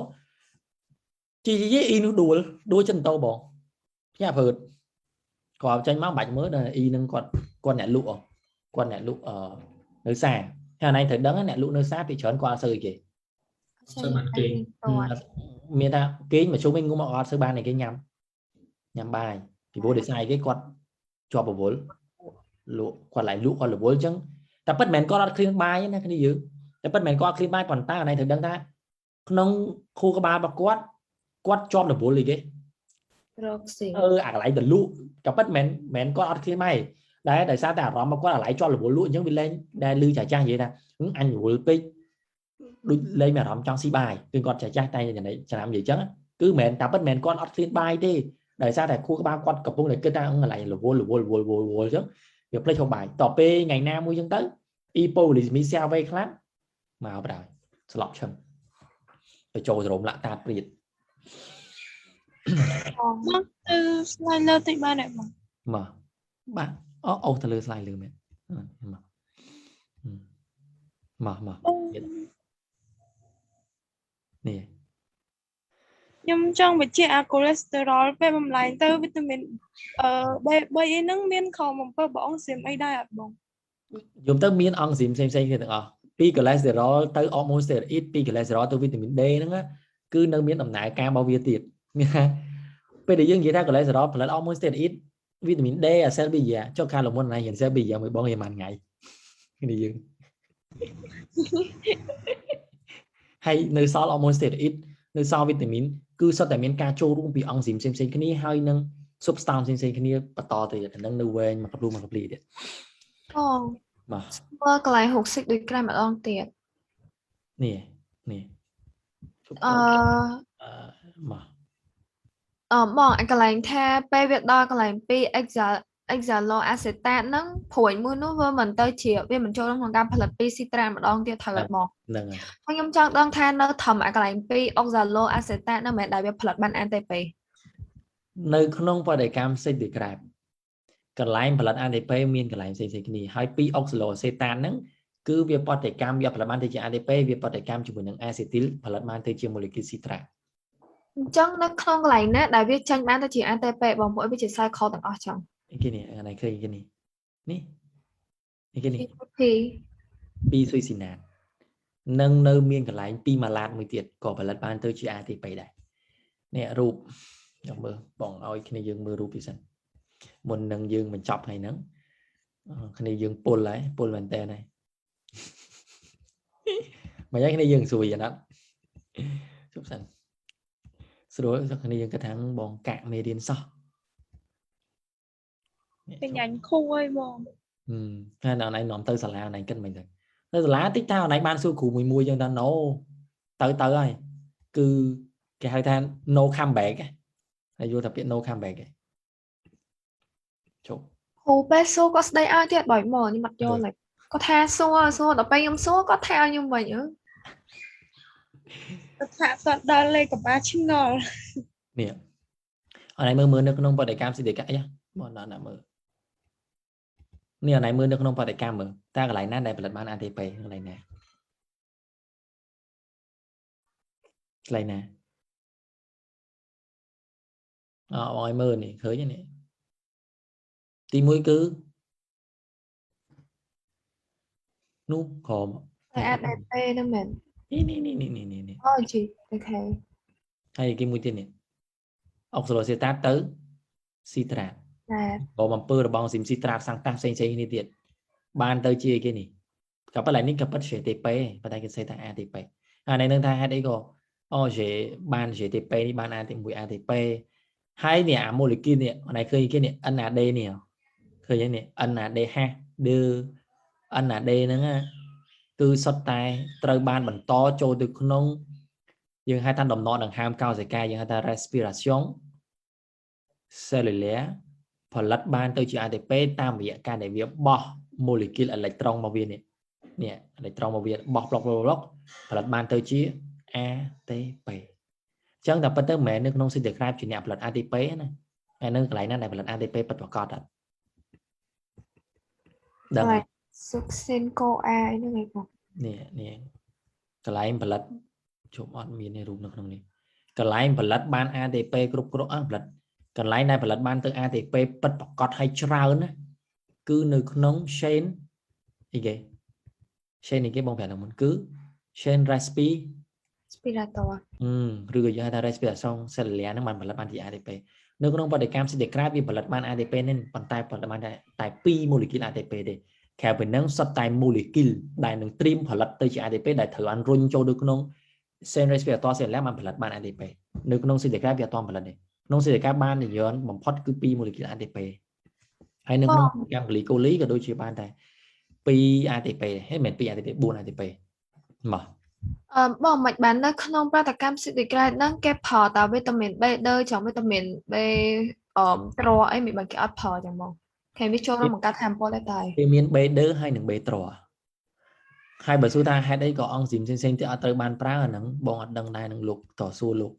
ជិះជិះអ៊ីនោះដួលដួលចិនម៉ូតូបងផ្ញើព្រឺតគាត់ចេញមកមិនបាច់មើលដល់អ៊ីនឹងគាត់គាត់អ្នកលក់គាត់អ្នកលក់អឺនៅសាហើយអនឯងត្រូវដឹងអ្នកលក់នៅសាពីច្រើនគាត់អត់សូវអីគេ សូវបានគេ មានថាគេមកជុំវិញងុំអត់សូវបានគេញ៉ាំញ៉ាំបាយពីព្រោះដោយសារអីគេគាត់ជាប់រវល់លក់គាត់ឡើងលក់គាត់រវល់អញ្ចឹងតែពិតមិនមែនគាត់អត់ឃ្លានបាយណាគ្នាយើងតែពិតមិនមែនគាត់អត់ឃ្លានបាយប៉ុន្តែអនឯងត្រូវដឹងថា ក្នុងខួរក្បាលរបស់គាត់គាត់ជាប់រវល់អីគេ រកស៊ី អឺអាកន្លែងទៅលក់ក៏ពិតមិនមែនគាត់អត់ឃ្លានដែរតែដោយសារតែអារម្មណ៍របស់គាត់អាឡ័យជាប់រវល់លក់អញ្ចឹងវាលែងដែលលឺចាស់ចាស់និយាយថាអញរវល់ពេកដូចលែងមានអារម្មណ៍ចង់ស៊ីបាយគឺគាត់ចាស់ចាស់តែឆ្នាំនិយាយអញ្ចឹងគឺមិនមែនតែពិតមិនមែនគាត់អត់ឃ្លានបាយទេដោយសារតែខួរក្បាលគាត់កំពុងតែគិតថាកន្លែងរវល់រវល់រវល់រវល់អញ្ចឹងវាភ្លេចហូបបាយតទៅពេលថ្ងៃណាមួយអញ្ចឹងទៅ hypoglycémie ខ្លាំងមកបណ្ដោយស្លាប់ឈឹងទៅចូលសរោមលាក់តាតព្រាត បងទៅ slide លើតិចបានទេបង មកបាទអូអូទៅលើ slide លើមែនមកមកមកនេះ ខ្ញុំចង់បញ្ជាក់អាកូលេស្តេរ៉ុលពេលបំលែងទៅវីតាមីនអឺ B3 អីហ្នឹងមានក្រោមអំពើបើអង់ស៊ីមអីដែរអត់បង យំទៅមានអង់ស៊ីមផ្សេងផ្សេងគ្នាទាំងអស់ពីកូលេស្តេរ៉ុលទៅអរម៉ូនស្តេរ៉អ៊ីតពីកូលេស្តេរ៉ុលទៅវីតាមីន D ហ្នឹងគឺនៅមានដំណើរការរបស់វាទៀតមានថាពេលដែលយើងនិយាយថាកូលេស្តេរ៉ុលផលិតអរម៉ូនស្តេរ៉អ៊ីតវីតាមីន D អាសេលប៊ីយ៉ាចុះកាលមុនណារៀនសេលប៊ីយ៉ាមួយបងរៀនមួយថ្ងៃនេះយើងហើយនៅសល់អរម៉ូនស្តេរ៉អ៊ីតនៅសល់វីតាមីនគឺសុទ្ធតែមានការចូលរួមពីអង់ស៊ីមផ្សេងផ្សេងគ្នាហើយនឹង substance ផ្សេងផ្សេងគ្នាបន្តទៅទៀតហ្នឹងនៅវែងមកកប្លូមកកប្លីទៀត អូ បាទ មើលកន្លែង60ដូចក្រែម្ដងទៀត នេះនេះ អឺ មក អឺបងកន្លែងថាពេលវាដល់កន្លែង2 oxaloacetate ហ្នឹងព្រួយមួយនោះវាមិនទៅជាវាមិនចូលក្នុងការផលិត2 citrate ម្ដងទៀតត្រូវអត់បង ហ្នឹងហើយ ខ្ញុំចង់ដឹងថានៅធំអាកន្លែង2 oxaloacetate ហ្នឹងមិនដែលវាផលិតបាន ATP នៅក្នុងបដិកម្ម cycle de Krebs កន្លែងផលិត ATP មានកន្លែងផ្សេងៗគ្នាហើយ2 oxaloacetate ហ្នឹងគឺវាបដិកម្មវាផលិតបានទៅជា ATP វាបដិកម្មជាមួយនឹង acetyl ផលិតបានទៅជា molecule citrate អញ្ចឹងនៅក្នុងកន្លែងណាដែលវាចេញបានទៅជា ATP បងប្អូនវាជា cycle ទាំងអស់ចឹង គេនេះអានេះឃើញគេនេះនេះគេនេះ P 2 succinate នឹងនៅមានកន្លែង2 malate មួយទៀតក៏ផលិតបានទៅជា ATP ដែរនេះរូបចង់មើលបងឲ្យគ្នាយើងមើលរូបពីសិនមុននឹងយើងបញ្ចប់ថ្ងៃហ្នឹងគ្នាយើងពុលហើយពុលមែនតើហើយមិនយ៉ាងគ្នាយើងស្រួយណាស់ជប់សិនស្រួលគ្នាយើងគិតថាបងកាក់មេរៀនសោះ បញ្ញាញខួយបង ហើយដល់ណៃនាំទៅសាលាណៃគិតមិនទៅទៅសាលាតិចតើណៃបានសួរគ្រូមួយមួយចឹងថា no ទៅទៅហើយគឺគេហៅថា no comeback ហើយយល់ថាពាក្យ no comeback ឯងជប់ គ្រូពេលសួរគាត់ស្ដីឲ្យទៀតបើមកខ្ញុំអត់យល់គាត់ថាសួរសួរដល់ពេលខ្ញុំសួរគាត់ថាឲ្យខ្ញុំវិញអឺ គាត់ថាគាត់ដល់លេខកបាឆ្ងល់ នេះអនឯងមើលមើលនៅក្នុងបដិកម្មសិទ្ធិកៈបងណាណាមើលនេះអនឯងមើលនៅក្នុងបដិកម្មមើលតើកន្លែងណាដែលផលិតបាន ATP កន្លែងណាកន្លែងណាអបងឲ្យមើលនេះឃើញនេះទី1គឺនោះក្រម តែ ATP ហ្នឹងមែន នេះនេះនេះនេះនេះ អូជី OK ហើយគេមួយទៀតនេះ oxaloacetate ទៅ citrate ក៏បំពើរបស់ស៊ីម citrate synthase ផ្សេងផ្សេងគ្នាទៀតបានទៅជាគេនេះក៏ប៉ុន្តែនេះក៏ពិត GTP ប៉ុន្តែគេសេថា ATP អានេះនឹងថាហេតុអីក៏អូ G បាន GTP នេះបាន AT1 ATP ហើយនេះអា molecule នេះណៃឃើញគេនេះ NAD នេះឃើញនេះ NADH ដឺ NAD ហ្នឹងគឺសុទ្ធតែត្រូវបានបន្តចូលទៅក្នុងយើងហៅថាដំណក់ដង្ហើមកោសិកាយើងហៅថា respiration cellulaire ផលិតបានទៅជា ATP តាមរយៈការដែលវាបោះ molecule អេឡិចត្រូនមកវានេះនេះអេឡិចត្រូនមកវាបោះប្លុកប្លុកប្លុកផលិតបានទៅជា ATP អញ្ចឹងតែពិតទៅមិនមែននៅក្នុង cycle de Krebs ជាអ្នកផលិត ATP ណាហើយនៅកន្លែងណាដែលផលិត ATP ពិតប្រាកដអត់ដឹង succinyl CoA ហ្នឹងឯងបង នេះនេះកន្លែងផលិតជប់អត់មានទេរូបនៅក្នុងនេះកន្លែងផលិតបាន ATP គ្រប់គ្រប់អស់ផលិតកន្លែងដែលផលិតបានទៅ ATP ពិតប្រាកដឲ្យច្រើនណាគឺនៅក្នុង chain អីគេ chain អីគេបងប្រាប់មុនគឺ chain respi respiratoire ឬក៏យើងហៅថា respiration cellulaire ហ្នឹងបានផលិតបានជា ATP នៅក្នុងបដិកម្ម cycle de Krebs វាផលិតបាន ATP នេះប៉ុន្តែផលិតបានតែ2 molecule ATP ទេក្រៅពីហ្នឹងសុទ្ធតែ molecule ដែលនឹងត្រៀមផលិតទៅជា ATP ដែលត្រូវបានរុញចូលទៅក្នុង chaîne respiratoire cellulaire បានផលិតបាន ATP នៅក្នុង cycle de Krebs វាអត់ទាន់ផលិតទេក្នុង cycle de Krebs បាននិយមបំផុតគឺ2 molécule ATP ហើយនៅក្នុងកម្ម glycolyse ក៏ដូចជាបានតែ2 ATP ហើយមិនមែន2 ATP 4 ATP មក។ អឺបងមិនបាននៅក្នុងប្រតិកម្ម cycle de Krebs ហ្នឹងគេប្រើតាវីតាមីន B2 ចង់វីតាមីន B អឺទ្រអីមិនបានគេអត់ប្រើចឹងបងគេវាចូលរួមបង្កើតថាមពលដែរតែ គេមាន B2 ហើយនិង B3 ហើយបើសួរថាហេតុអីក៏អង់ស៊ីមផ្សេងៗទៀតអត់ត្រូវបានប្រើអាហ្នឹងបងអត់ដឹងដែរនឹងលោកតសួរលោក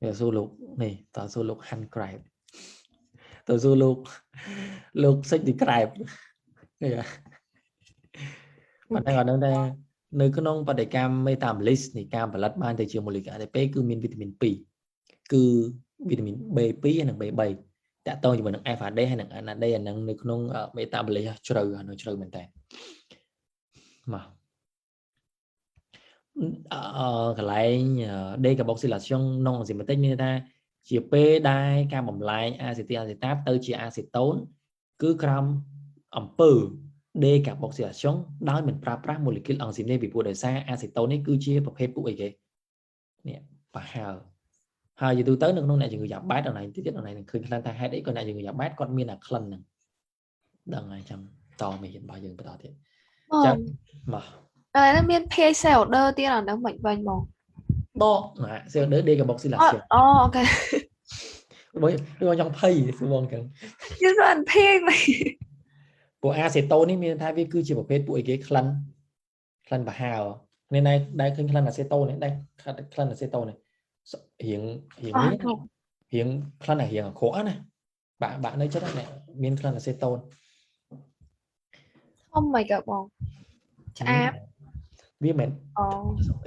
តសួរលោកនេះតសួរលោក Hans Krebs តសួរលោកលោក cycle de Krebs នេះប៉ុន្តែគាត់ដឹងថានៅក្នុងបដិកម្ម metabolism នៃការផលិតបានទៅជា molécule ATP គឺមានវីតាមីន2គឺវីតាមីន B2 និង B3 តាក់ទងជាមួយនឹង FAD ហើយនិង NAD អានឹងនៅក្នុង metabolism ជ្រៅអានោះជ្រៅមែនតើមកអឺកន្លែង décarboxylation non enzymatique មានន័យថាជាពេលដែលការបំលែងអាសេទីលអាសេតាតទៅជាអាសេតូនគឺក្រោមអំពើ décarboxylation ដោយមិនប្រើប្រាស់ molécule enzyme នេះពីព្រោះដោយសារអាសេតូននេះគឺជាប្រភេទពួកអីគេនេះប្រហើរហើយយូរទៅនៅក្នុងអ្នកជំងឺយ៉ាបែតអនឡាញទៀតអនឡាញនឹងឃើញក្លិនថាហេតុអីក៏អ្នកជំងឺយ៉ាបែតគាត់មានអាក្លិនហ្នឹងដឹងហើយចាំតមេរៀនរបស់យើងបន្តទៀត បង ចាំមក តែហ្នឹងមាន PCOD ទៀតអាហ្នឹងមិនវិញបង ដកណា CO2 décarboxylation អូ OK បងបងចង់ភ័យសួរបងចឹង យល់អត់ភ័យមិន ពួកអាសេតូននេះមានថាវាគឺជាប្រភេទពួកអីគេក្លិនក្លិនប្រហើរនេះដែរដែរឃើញក្លិនអាសេតូននេះដែរក្លិនអាសេតូននេះរៀងរៀងនេះរៀងក្លិនអារៀងអាក្រក់ណាបាក់បាក់នៅចិត្តហ្នឹងមានក្លិនអាសេតូន ធំមិនក៏បងឆ្អាប វាមិន អូ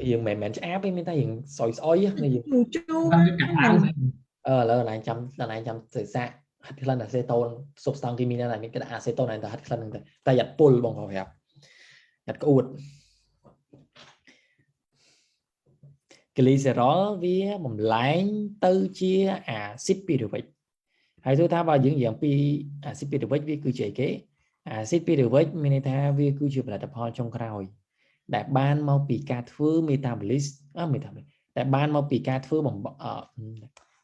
រៀងមិនមែនឆ្អាបទេមានតែរៀងស្អុយស្អុយណាយើង ជូរជូរ អឺឥឡូវកន្លែងចាំកន្លែងចាំសិសាហិតក្លិនអាសេតូនសុបស្តង់គីមីណាដែលមានគេដាក់អាសេតូនតែហិតក្លិនហ្នឹងតែតែយ៉ាត់ពុលបងប្រាប់យ៉ាត់ក្អួតក្លីសេរ៉ុលវាបំលែងទៅជាអាស៊ីតពីរូវិកហើយទោះថាបើយើងនិយាយអំពីអាស៊ីតពីរូវិកវាគឺជាអីគេអាស៊ីតពីរូវិកមានន័យថាវាគឺជាផលិតផលចុងក្រោយដែលបានមកពីការធ្វើ metabolism អឺ metabolism ដែលបានមកពីការធ្វើបំ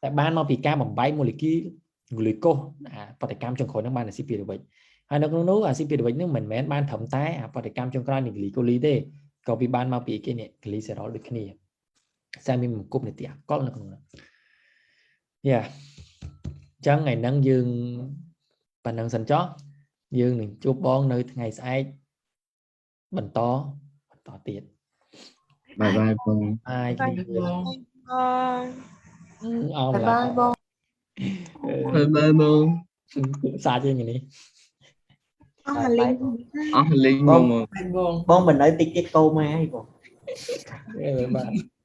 តែបានមកពីការបំបែក molécule glucose អាប្រតិកម្មចុងក្រោយហ្នឹងបានអាស៊ីតពីរូវិកហើយនៅក្នុងនោះអាស៊ីតពីរូវិកហ្នឹងមិនមែនបានត្រឹមតែអាប្រតិកម្មចុងក្រោយនៃ glycolyse ទេក៏វាបានមកពីគេនេះ glycerol ដូចគ្នាតែមានមង្គប់នីតិអកលនៅក្នុងនោះយ៉ាអញ្ចឹងថ្ងៃហ្នឹងយើងប៉ណ្ណឹងសិនចុះយើងនឹងជួបបងនៅថ្ងៃស្អែកបន្តបន្តទៀត bye bye បង បាយគ្នា បង អម bye bye បង bye bye បង សាជាងនេះ អស់អាលីង អស់លីង បង បង បងមិននៅតិចទៀតកោមកហើយបង បាទ។